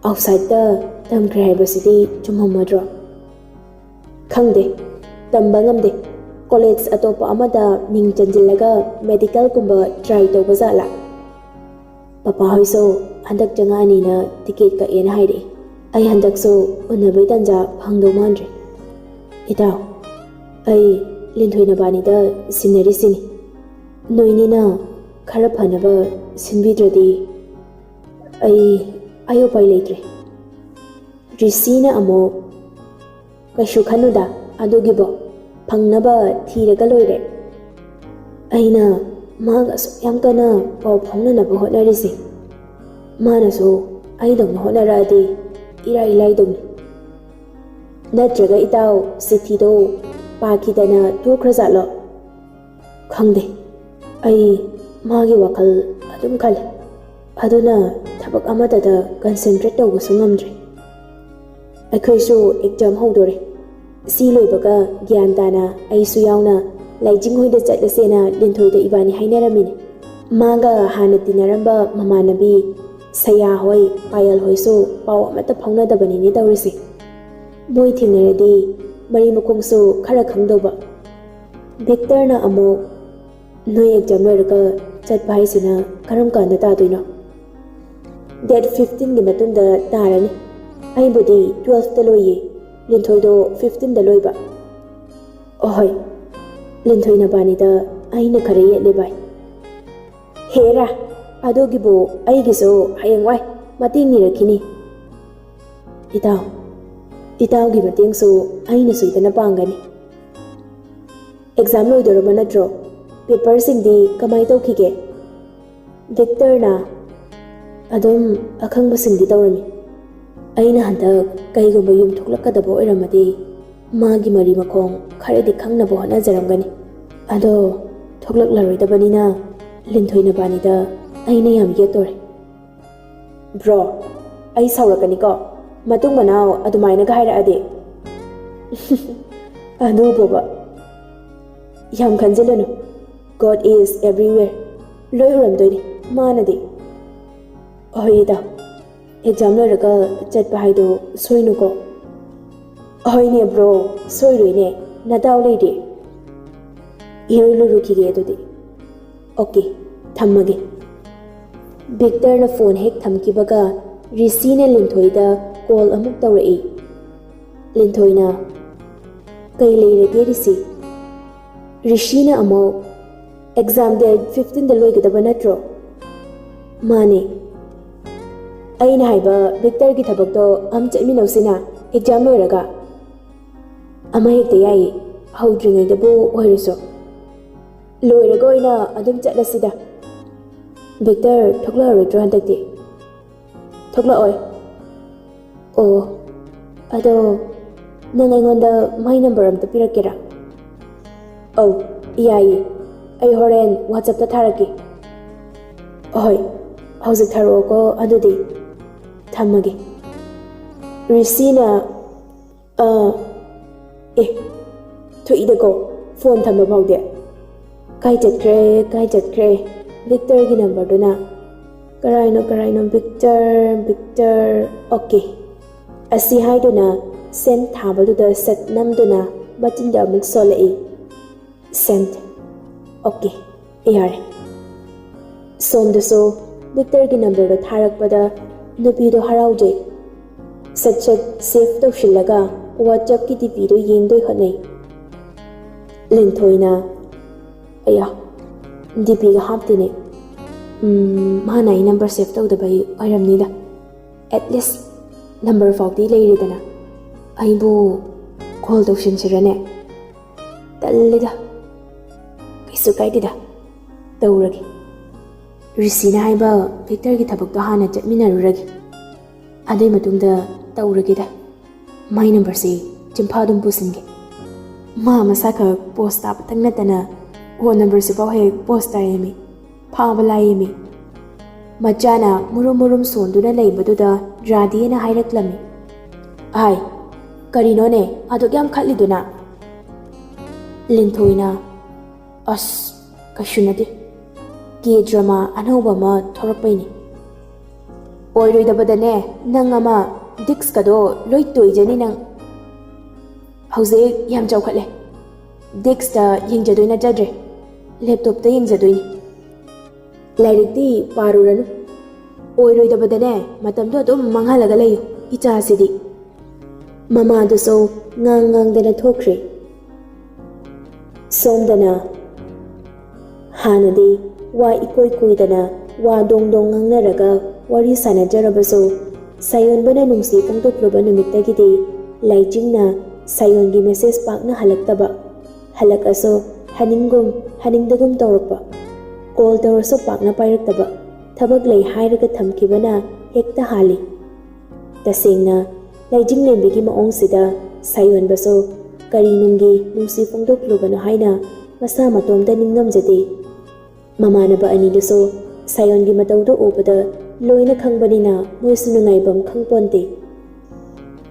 "ꯑꯥꯎꯠꯁꯥꯏꯠꯇ ꯇꯝꯈ꯭ꯔꯦ ꯍꯥꯏꯕꯁꯤꯗꯤ ꯆꯨꯝꯃꯝꯃꯗ꯭ꯔꯣ?" "ꯈꯪꯗꯦ, ꯇꯝꯕ ꯉꯝꯗꯦ꯫ ꯀꯣꯂꯦꯖ ꯑꯇꯣꯞꯄ ꯑꯃꯗ ꯃꯤꯡ ꯆꯟꯁꯤꯜꯂꯒ ꯃꯦꯗꯤꯀꯦꯜꯒꯨꯝꯕ ꯇ꯭ꯔꯥꯏ ꯇꯧꯕ ꯖꯥꯠꯂꯥ? ꯄꯄꯥ ꯍꯣꯏꯁꯨ ꯍꯟꯗꯛ ꯆꯪꯉꯛꯑꯅꯤꯅ ꯇꯤꯀꯦꯠ ꯀꯛꯑꯦꯅ ꯍꯥꯏꯔꯛꯏ꯫ ꯑꯩ ꯍꯟꯗꯛꯁꯨ ꯎꯅꯕꯩ ꯇꯥꯟꯖꯥ ꯐꯪꯗꯧ ꯃꯥꯟꯗ꯭ꯔꯦ꯫ ꯏꯇꯥꯎ, ꯑꯩ ꯂꯤꯟꯊꯣꯏ ꯅꯕꯥꯅꯤꯗ ꯁꯤꯟꯅꯔꯤꯁꯤꯅꯤ꯫ ꯅꯣꯏꯅꯤꯅ ꯈꯔ ꯐꯅꯕ ꯁꯤꯟꯕꯤꯗ꯭ꯔꯗꯤ ꯑꯩ, ꯑꯩ ꯎꯄꯥꯏ ꯂꯩꯇ꯭ꯔꯦ꯫ ꯔꯤꯁꯤꯅ ꯑꯃꯨꯛ, "ꯀꯩꯁꯨ ꯈꯟꯅꯨꯗ, ꯑꯗꯨꯒꯤꯕꯣ ꯐꯪꯅꯕ ꯊꯤꯔꯒ ꯂꯣꯏꯔꯦ꯫ ꯑꯩꯅ ꯃꯥꯒ ꯑꯁꯨꯛ ꯌꯥꯝ ꯀꯟꯅ ꯄꯥꯎ ꯐꯥꯎꯅꯅꯕ ꯍꯣꯠꯅꯔꯤꯁꯦ, ꯃꯥꯅꯁꯨ ꯑꯩꯗꯧꯅ ꯍꯣꯠꯅꯔꯛꯑꯗꯤ ꯏꯔꯥꯏ ꯂꯥꯏꯗꯧꯅꯤ꯫ ꯅꯠꯇ꯭ꯔꯒ ꯏꯇꯥꯎ, ꯆꯤꯊꯤꯗꯣ ꯄꯥꯈꯤꯗꯅ ꯇꯣꯛꯈ꯭ꯔꯖꯥꯠꯂꯣ? ꯈꯪꯗꯦ, ꯑꯩ ꯃꯥꯒꯤ ꯋꯥꯈꯜ ꯑꯗꯨꯝ ꯈꯜꯂꯦ꯫ ꯑꯗꯨꯅ ꯊꯕꯛ ꯑꯃꯠꯇꯗ ꯀꯟꯁꯦꯟꯇ꯭ꯔꯦꯠ ꯇꯧꯕꯁꯨ ꯉꯝꯗ꯭ꯔꯦ꯫ ꯑꯩꯈꯣꯏꯁꯨ ꯑꯦꯛꯖꯥꯝ ꯍꯧꯗꯣꯔꯦ꯫ ꯁꯤ ꯂꯣꯏꯕꯒ ꯒ꯭ꯌꯥꯟ ꯇꯥꯅ ꯑꯩꯁꯨ ꯌꯥꯎꯅ ꯂꯥꯏꯖꯤꯡ ꯍꯣꯏꯗ ꯆꯠꯂꯁꯦꯅ ꯂꯤꯟꯊꯣꯏꯗ ꯏꯕꯥꯅꯤ ꯍꯥꯏꯅꯔꯝꯃꯤꯅꯦ꯫ ꯃꯥꯒ ꯍꯥꯟꯅ ꯇꯤꯟꯅꯔꯝꯕ ꯃꯃꯥꯟꯅꯕꯤ ꯁꯌꯥ ꯍꯣꯏ, ꯄꯥꯌꯜ ꯍꯣꯏꯁꯨ ꯄꯥꯎ ꯑꯃꯠꯇ ꯐꯥꯎꯅꯗꯕꯅꯤꯅꯦ ꯇꯧꯔꯤꯁꯦ꯫ ꯃꯣꯏ ꯊꯦꯡꯅꯔꯗꯤ ꯃꯔꯤ ꯃꯈꯣꯡꯁꯨ ꯈꯔ ꯈꯪꯗꯧꯕ꯫ ꯚꯤꯛꯇꯔꯅ ꯑꯃꯨꯛ, "ꯅꯣꯏ ꯑꯦꯛꯖꯥꯝ ꯂꯣꯏꯔꯒ ꯆꯠꯄ ꯍꯥꯏꯁꯤꯅ ꯀꯔꯝ ꯀꯥꯟꯗ ꯇꯥꯗꯣꯏꯅꯣ?" "ꯗꯦꯠ ꯐꯤꯐꯇꯤꯟꯒꯤ ꯃꯇꯨꯡꯗ ꯇꯥꯔꯅꯤ꯫ ꯑꯩꯕꯨꯗꯤ ꯇꯨꯋꯦꯜꯐꯇ ꯂꯣꯏꯌꯦ, ꯂꯤꯟꯊꯣꯏꯗꯣ ꯐꯤꯐꯇꯤꯟꯗ ꯂꯣꯏꯕ꯫" "ꯑꯍꯣꯏ, ꯂꯤꯟꯊꯣꯏ ꯅꯕꯥꯅꯤꯗ ꯑꯩꯅ ꯈꯔ ꯌꯦꯠꯂꯦ ꯚꯥꯏ꯫" "ꯍꯦꯔꯥ, ꯑꯗꯨꯒꯤꯕꯨ ꯑꯩꯒꯤꯁꯨ ꯍꯌꯦꯡꯋꯥꯏ ꯃꯇꯦꯡ ꯅꯤꯔꯛꯈꯤꯅꯤ꯫" "ꯏꯇꯥꯎ, ꯏꯇꯥꯎꯒꯤ ꯃꯇꯦꯡꯁꯨ ꯑꯩꯅ ꯁꯣꯏꯗꯅ ꯄꯥꯡꯒꯅꯤ꯫" "ꯑꯦꯛꯖꯥꯝ ꯂꯣꯏꯗꯣꯔꯕ ꯅꯠꯇ꯭ꯔꯣ? ꯄꯦꯄꯔꯁꯤꯡꯗꯤ ꯀꯃꯥꯏ ꯇꯧꯈꯤꯒꯦ?" ꯚꯤꯛꯇꯔꯅ ꯑꯗꯨꯝ ꯑꯈꯪꯕꯁꯤꯡꯗꯤ ꯇꯧꯔꯝꯃꯤ꯫ ꯑꯩꯅ ꯍꯟꯗꯛ ꯀꯩꯒꯨꯝꯕ ꯌꯨꯝ ꯊꯣꯛꯂꯛꯀꯗꯕ ꯑꯣꯏꯔꯝꯃꯗꯤ ꯃꯥꯒꯤ ꯃꯔꯤ ꯃꯈꯣꯡ ꯈꯔꯗꯤ ꯈꯪꯅꯕ ꯍꯣꯠꯅꯖꯔꯝꯒꯅꯤ꯫ ꯑꯗꯣ ꯊꯣꯛꯂꯛꯂꯔꯣꯏꯗꯕꯅꯤꯅ ꯂꯤꯟꯊꯣꯏ ꯅꯕꯥꯅꯤꯗ ꯑꯩꯅ ꯌꯥꯝ ꯌꯦꯠꯇꯣꯔꯦ꯫ "ꯕ꯭ꯔꯣ, ꯑꯩ ꯁꯥꯎꯔꯛꯀꯅꯤꯀꯣ, ꯃꯇꯨꯡ ꯃꯅꯥꯎ ꯑꯗꯨꯃꯥꯏꯅꯒ ꯍꯥꯏꯔꯛꯑꯗꯤ꯫" "ꯑꯗꯨꯕꯣꯕ, ꯌꯥꯝ ꯈꯟꯖꯤꯜꯂꯨꯅꯨ꯫ God is everywhere꯫ ꯂꯣꯏ ꯎꯔꯝꯗꯣꯏꯅꯤ ꯃꯥꯅꯗꯤ꯫" "ꯍꯣꯏ ꯏꯇꯥꯎ, ꯑꯦꯛꯖꯥꯝ ꯂꯣꯏꯔꯒ ꯆꯠꯄ ꯍꯥꯏꯗꯣ ꯁꯣꯏꯅꯨꯀꯣ꯫" "ꯍꯣꯏꯅꯦ ꯕ꯭ꯔꯣ, ꯁꯣꯏꯔꯣꯏꯅꯦ, ꯅꯗꯥꯎ ꯂꯩꯔꯦ꯫" ꯏꯔꯨ ꯂꯨꯔꯨꯈꯤꯒꯦ ꯑꯗꯨꯗꯤ꯫ ꯑꯣꯀꯦ, ꯊꯝꯃꯒꯦ꯫ ꯕꯤꯛꯇꯔꯅ ꯐꯣꯟ ꯍꯦꯛ ꯊꯝꯈꯤꯕꯒ ꯔꯤꯁꯤꯅ ꯂꯤꯟꯊꯣꯏꯗ ꯀꯣꯜ ꯑꯃꯨꯛ ꯇꯧꯔꯛꯏ꯫ ꯂꯤꯟꯊꯣꯏꯅ, "ꯀꯩ ꯂꯩꯔꯒꯦ ꯔꯤꯁꯤ?" ꯔꯤꯁꯤꯅ ꯑꯃꯨꯛ, "ꯑꯦꯛꯖꯥꯝ ꯗꯦꯠ ꯐꯤꯐꯇꯤꯟꯗ ꯂꯣꯏꯒꯗꯕ ꯅꯠꯇ꯭ꯔꯣ?" "ꯃꯥꯅꯦ꯫ ꯑꯩꯅ ꯍꯥꯏꯕ ꯕꯤꯛꯇꯔꯒꯤ ꯊꯕꯛꯇꯣ ꯑꯝ ꯆꯠꯃꯤꯟꯅꯧꯁꯤꯅ, ꯑꯦꯛꯖꯥꯝ ꯂꯣꯏꯔꯒ?" "ꯑꯃ ꯍꯦꯛꯇ ꯌꯥꯏꯌꯦ, ꯍꯧꯗ꯭ꯔꯤꯉꯩꯗꯕꯨ ꯑꯣꯏꯔꯁꯨ꯫ ꯂꯣꯏꯔꯒ ꯑꯣꯏꯅ ꯑꯗꯨꯝ ꯆꯠꯂꯁꯤꯗ꯫ ꯕꯤꯛꯇꯔ ꯊꯣꯛꯂꯛꯑꯔꯣꯏꯗ꯭ꯔꯣ ꯍꯟꯗꯛꯇꯤ?" "ꯊꯣꯛꯂꯛꯑꯣꯏ꯫ ꯑꯣ, ꯑꯗꯣ ꯅꯪ ꯑꯩꯉꯣꯟꯗ ꯃꯥꯏ ꯅꯝꯕꯔ ꯑꯝꯇ ꯄꯤꯔꯛꯀꯦꯔꯥ?" "ꯑꯧ, ꯌꯥꯏꯌꯦ꯫ ꯑꯩ ꯍꯣꯔꯦꯟ WhatsApp-ꯇ ꯊꯥꯔꯛꯀꯦ꯫ ꯍꯣꯏ, ꯍꯧꯖꯤꯛ ꯊꯥꯔꯛꯑꯣꯀꯣ꯫ ꯑꯗꯨꯗꯤ ꯊꯝꯃꯒꯦ꯫" ꯔꯤꯁꯤꯅ, "ꯑꯥ, ꯑꯦ, ꯊꯣꯛꯏꯗꯀꯣ, ꯐꯣꯟ ꯊꯝꯕ ꯐꯥꯎꯗꯤ꯫ ꯀꯥꯏ ꯆꯠꯈ꯭ꯔꯦ, ꯀꯥꯏ ꯆꯠꯈ꯭ꯔꯦ ꯕꯤꯛꯇꯔꯒꯤ ꯅꯝꯕꯔꯗꯨꯅ? ꯀꯔꯥꯏꯅꯣ, ꯀꯔꯥꯏꯅꯣ, ꯕꯤꯛꯇꯔ, ꯕꯤꯛꯇꯔ, ꯑꯣꯀꯦ꯫" ꯑꯁꯤ ꯍꯥꯏꯗꯨꯅ ꯁꯦꯟ ꯊꯥꯕꯗꯨꯗ ꯁꯠ ꯅꯝꯗꯨꯅ ꯃꯆꯤꯟꯗ ꯑꯃꯨꯛ ꯁꯣꯜꯂꯛꯏ꯫ "ꯁꯦꯟ, ꯑꯣꯀꯦ, ꯌꯥꯔꯦ꯫" ꯁꯣꯝꯗꯁꯨ ꯕꯤꯛꯇꯔꯒꯤ ꯅꯝꯕꯔꯗꯣ ꯊꯥꯔꯛꯄꯗ ꯅꯨꯄꯤꯗꯣ ꯍꯔꯥꯎꯖꯩ꯫ ꯁꯠ ꯁꯠ ꯁꯦꯚ ꯇꯧꯁꯤꯜꯂꯒ WhatsApp-ꯀꯤ DP-ꯗꯣ ꯌꯦꯡꯗꯣꯏ ꯍꯣꯠꯅꯩ꯫ ꯂꯤꯟꯊꯣꯏꯅ, "ꯑꯌꯥ, DP-ꯒ ꯍꯥꯞꯇꯦꯅꯦ꯫ ꯎꯝ, ꯃꯥꯅ ꯑꯩ ꯅꯝꯕꯔ ꯁꯦꯚ ꯇꯧꯗꯕꯩ ꯑꯣꯏꯔꯝꯅꯤꯗ꯫ At least ꯅꯝꯕꯔ ꯐꯥꯎꯗꯤ ꯂꯩꯔꯦꯗꯅ꯫ ꯑꯩꯕꯨ ꯀꯣꯜ ꯇꯧꯁꯤꯟꯁꯤꯔꯅꯦ? ꯇꯜꯂꯦꯗ꯫ ꯀꯩꯁꯨ ꯀꯥꯏꯗꯦꯗ, ꯇꯧꯔꯒꯦ꯫ ꯔꯤꯁꯤꯅ ꯍꯥꯏꯕ ꯕꯤꯛꯇꯔꯒꯤ ꯊꯕꯛꯇꯣ ꯍꯥꯟꯅ ꯆꯠꯃꯤꯟꯅꯔꯨꯔꯒꯦ꯫ ꯑꯗꯨꯏ ꯃꯇꯨꯡꯗ ꯇꯧꯔꯒꯦꯗ꯫ ꯃꯥꯏ ꯅꯝꯕꯔꯁꯦ ꯆꯤꯟꯐꯥ ꯑꯗꯨꯝ ꯄꯨꯁꯤꯟꯒꯦ꯫ ꯃꯥ ꯃꯁꯥꯈꯛ ꯄꯣꯁ ꯇꯥꯕꯇꯪ ꯅꯠꯇꯅ ꯐꯣꯟ ꯅꯝꯕꯔꯁꯤꯐꯥꯎ ꯍꯦꯛ ꯄꯣꯁ ꯇꯥꯏꯌꯦꯃꯤ꯫ ꯐꯥꯕ ꯂꯥꯏꯌꯦꯃꯤ꯫" ꯃꯆꯥꯅ ꯃꯨꯔꯨꯝ ꯃꯨꯔꯨꯝ ꯁꯣꯟꯗꯨꯅ ꯂꯩꯕꯗꯨꯗ ꯔꯥꯙꯦꯅ ꯍꯥꯏꯔꯛꯂꯝꯃꯤ꯫ "ꯑꯥꯏ, ꯀꯔꯤꯅꯣꯅꯦ ꯑꯗꯨꯛ ꯌꯥꯝ ꯈꯠꯂꯤꯗꯨꯅ?" ꯂꯤꯟꯊꯣꯏꯅ, "ꯑꯁ, ꯀꯩꯁꯨ ꯅꯠꯇꯦ꯫ K drama ꯑꯅꯧꯕ ꯑꯃ ꯊꯣꯔꯛꯄꯩꯅꯦ꯫ ꯑꯣꯏꯔꯣꯏꯗꯕꯗꯅꯦ, ꯅꯪ ꯑꯃ, disc-ꯀꯗꯣ ꯂꯣꯏ ꯇꯣꯏꯖꯅꯤ ꯅꯪ꯫ ꯍꯧꯖꯤꯛ ꯌꯥꯝ ꯆꯥꯎꯈꯠꯂꯦ꯫ ꯗꯦꯛꯁꯇ ꯌꯦꯡꯖꯗꯣꯏ ꯅꯠꯆꯗ꯭ꯔꯦ, ꯂꯦꯞꯇꯣꯞꯇ ꯌꯦꯡꯖꯗꯣꯏꯅꯤ꯫ ꯂꯥꯏꯔꯤꯛꯇꯤ ꯄꯥꯔꯨꯔꯅꯨ, ꯑꯣꯏꯔꯣꯏꯗꯕꯗꯅꯦ ꯃꯇꯝꯗꯣ ꯑꯗꯨꯝ ꯃꯥꯡꯍꯜꯂꯒ ꯂꯩꯌꯨ ꯏꯆꯥꯁꯤꯗꯤ꯫ ꯃꯃꯥꯗꯨꯁꯨ ꯉꯥꯡ ꯉꯥꯡꯗꯅ ꯊꯣꯛꯈ꯭ꯔꯦ꯫ ꯁꯣꯝꯗꯅ ꯍꯥꯟꯅꯗꯤ ꯋꯥ ꯏꯀꯣꯏ ꯀꯣꯏꯗꯅ ꯋꯥ ꯗꯣꯡ ꯗꯣꯡ ꯉꯥꯡꯅꯔꯒ ꯋꯥꯔꯤ ꯁꯥꯟꯅꯖꯔꯕꯁꯨ, ꯁꯥꯌꯣꯟꯕꯅ ꯅꯨꯡꯁꯤ ꯐꯣꯡꯗꯣꯛꯂꯨꯕ ꯅꯨꯃꯤꯠꯇꯒꯤꯗꯤ ꯂꯥꯏꯖꯤꯡꯅ ꯁꯥꯌꯣꯟꯒꯤ ꯃꯦꯁꯦꯖ ꯄꯥꯛꯅ ꯍꯜꯂꯛꯇꯕ, ꯍꯜꯂꯛꯑꯁꯨ ꯍꯟꯅꯤꯡꯒꯨꯝ ꯍꯟꯅꯤꯡꯗꯒꯨꯝ ꯇꯧꯔꯛꯄ, ꯀꯣꯜ ꯇꯧꯔꯁꯨ ꯄꯥꯛꯅ ꯄꯥꯏꯔꯛꯇꯕ, ꯊꯕꯛ ꯂꯩ ꯍꯥꯏꯔꯒ ꯊꯝꯈꯤꯕꯅ ꯍꯦꯛꯇ ꯍꯥꯜꯂꯤ꯫ ꯇꯁꯦꯡꯅ ꯂꯥꯏꯖꯤꯡꯂꯦꯝꯕꯤꯒꯤ ꯃꯑꯣꯡꯁꯤꯗ ꯁꯥꯌꯣꯟꯕꯁꯨ ꯀꯔꯤ ꯅꯨꯡꯒꯤ ꯅꯨꯡꯁꯤ ꯐꯣꯡꯗꯣꯛꯂꯨꯕꯅꯣ ꯍꯥꯏꯅ ꯃꯁꯥ ꯃꯇꯣꯝꯇ ꯅꯤꯡꯉꯝꯖꯗꯦ꯫ ꯃꯃꯥꯟꯅꯕ ꯑꯅꯤꯗꯨꯁꯨ ꯁꯥꯌꯣꯟꯒꯤ ꯃꯇꯧꯗꯨ ꯎꯕꯗ ꯂꯣꯏꯅ ꯈꯪꯕꯅꯤꯅ ꯃꯣꯏꯁꯨ ꯅꯨꯡꯉꯥꯏꯐꯝ ꯈꯪꯄꯣꯟꯇꯦ꯫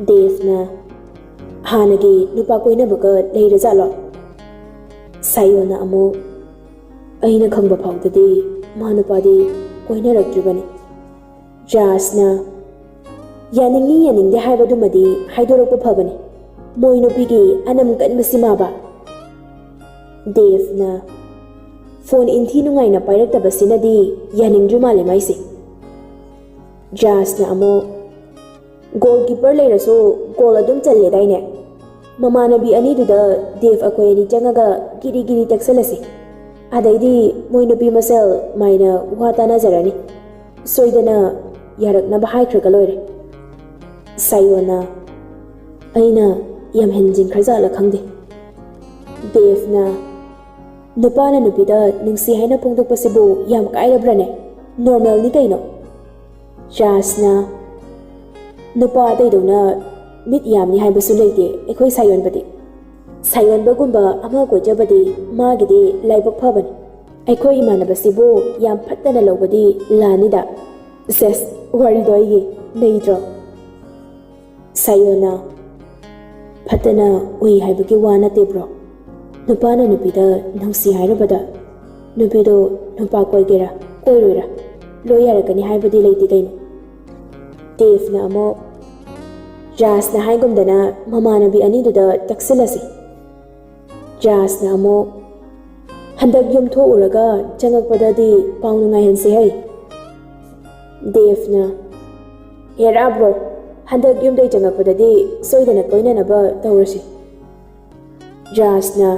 ꯗꯦꯕꯅ, "ꯍꯥꯟꯅꯒꯤ ꯅꯨꯄꯥ ꯀꯣꯏꯅꯕꯒ ꯂꯩꯔꯖꯥꯠꯂꯣ?" ꯁꯥꯌꯣꯟꯅ ꯑꯃꯨꯛ, "ꯑꯩꯅ ꯈꯪꯕ ꯐꯥꯎꯗꯗꯤ ꯃꯥ ꯅꯨꯄꯥꯗꯤ ꯀꯣꯏꯅꯔꯛꯇ꯭ꯔꯤꯕꯅꯤ꯫" ꯖꯥꯁꯅ, "ꯌꯥꯅꯤꯡꯉꯤ ꯌꯥꯅꯤꯡꯗꯦ ꯍꯥꯏꯕꯗꯨꯃꯗꯤ ꯍꯥꯏꯗꯣꯔꯛꯄ ꯐꯕꯅꯤ, ꯃꯣꯏ ꯅꯨꯄꯤꯒꯤ ꯑꯅꯝ ꯀꯟꯕꯁꯤ ꯃꯥꯕ꯫" ꯗꯦꯕꯅ, "ꯐꯣꯟ ꯏꯟꯊꯤ ꯅꯨꯡꯉꯥꯏꯅ ꯄꯥꯏꯔꯛꯇꯕꯁꯤꯅꯗꯤ ꯌꯥꯅꯤꯡꯗ꯭ꯔꯤ ꯃꯥꯜꯂꯦ ꯃꯥꯏꯁꯦ꯫" ꯖꯥꯁꯅ ꯑꯃꯨꯛ, "ꯒꯣꯜ ꯀꯤꯄꯔ ꯂꯩꯔꯁꯨ ꯒꯣꯜ ꯑꯗꯨꯝ ꯆꯜꯂꯦꯗꯥꯏꯅꯦ?" ꯃꯃꯥꯟꯅꯕꯤ ꯑꯅꯤꯗꯨꯗ ꯗꯦꯕ ꯑꯩꯈꯣꯏ ꯑꯅꯤ ꯆꯪꯉꯒ ꯒꯤꯔꯤ ꯒꯤꯔꯤ ꯇꯛꯁꯜꯂꯁꯤ꯫ ꯑꯗꯩꯗꯤ ꯃꯣꯏ ꯅꯨꯄꯤ ꯃꯁꯦꯜ ꯃꯥꯏꯅ ꯋꯥ ꯇꯥꯅꯖꯔꯅꯤ꯫ ꯁꯣꯏꯗꯅ ꯌꯥꯔꯛꯅꯕ ꯍꯥꯏꯈ꯭ꯔꯒ ꯂꯣꯏꯔꯦ꯫ ꯁꯥꯌꯣꯟꯅ, "ꯑꯩꯅ ꯌꯥꯝ ꯍꯦꯟꯖꯤꯟꯈ꯭ꯔꯖꯥꯠꯂ ꯈꯪꯗꯦ꯫" ꯗꯦꯕꯅ, "ꯅꯨꯄꯥꯅ ꯅꯨꯄꯤꯗ ꯅꯨꯡꯁꯤ ꯍꯥꯏꯅ ꯐꯣꯡꯗꯣꯛꯄꯁꯤꯕꯨ ꯌꯥꯝ ꯀꯥꯏꯔꯕ꯭ꯔꯅꯦ? ꯅꯣꯔꯃꯦꯜꯅꯤ ꯀꯩꯅꯣ꯫" ꯖꯥꯁꯅ, "ꯅꯨꯄꯥ ꯑꯇꯩꯗꯧꯅ ꯃꯤꯠ ꯌꯥꯝꯅꯤ ꯍꯥꯏꯕꯁꯨ ꯂꯩꯇꯦ ꯑꯩꯈꯣꯏ ꯁꯥꯌꯣꯟꯕꯗꯤ꯫ ꯁꯥꯌꯣꯟꯕꯒꯨꯝꯕ ꯑꯃ ꯀꯣꯏꯖꯕꯗꯤ ꯃꯥꯒꯤꯗꯤ ꯂꯥꯏꯕꯛ ꯐꯕꯅꯤ꯫ ꯑꯩꯈꯣꯏ ꯏꯃꯥꯟꯅꯕꯁꯤꯕꯨ ꯌꯥꯝ ꯐꯠꯇꯅ ꯂꯧꯕꯗꯤ ꯂꯥꯅꯤꯗ꯫" ꯁꯦꯁ, ꯋꯥꯔꯤꯗꯣ ꯑꯩꯒꯤ ꯅꯩꯗ꯭ꯔꯣ? ꯁꯥꯌꯣꯟꯅ, "ꯐꯠꯇꯅ ꯎꯏ ꯍꯥꯏꯕꯒꯤ ꯋꯥ ꯅꯠꯇꯦ ꯕ꯭ꯔꯣ꯫ ꯅꯨꯄꯥꯅ ꯅꯨꯄꯤꯗ ꯅꯨꯡꯁꯤ ꯍꯥꯏꯔꯨꯕꯗ ꯅꯨꯄꯤꯗꯣ ꯅꯨꯄꯥ ꯀꯣꯏꯒꯦꯔꯥ ꯀꯣꯏꯔꯣꯏꯔꯥ ꯂꯣꯏ ꯌꯥꯔꯛꯀꯅꯤ ꯍꯥꯏꯕꯗꯤ ꯂꯩꯇꯦ ꯀꯩꯅꯣ꯫" ꯗꯦꯕꯅ ꯑꯃꯨꯛ, "ꯖꯥꯁꯅ ꯍꯥꯏꯒꯨꯝꯗꯅ ꯃꯃꯥꯟꯅꯕꯤ ꯑꯅꯤꯗꯨꯗ ꯇꯛꯁꯤꯜꯂꯁꯤ꯫" ꯖꯥꯁꯅ ꯑꯃꯨꯛ, "ꯍꯟꯗꯛ ꯌꯨꯝ ꯊꯣꯛꯎꯔꯒ ꯆꯪꯉꯛꯄꯗꯗꯤ ꯄꯥꯎ ꯅꯨꯡꯉꯥꯏꯍꯟꯁꯦ ꯍꯩ꯫" ꯗꯦꯕꯅ, "ꯍꯦꯔꯥ ꯕ꯭ꯔꯣ, ꯍꯟꯗꯛ ꯌꯨꯝꯗꯩ ꯆꯪꯉꯛꯄꯗꯗꯤ ꯁꯣꯏꯗꯅ ꯀꯣꯏꯅꯅꯕ ꯇꯧꯔꯁꯤ꯫" ꯖꯥꯁꯅ,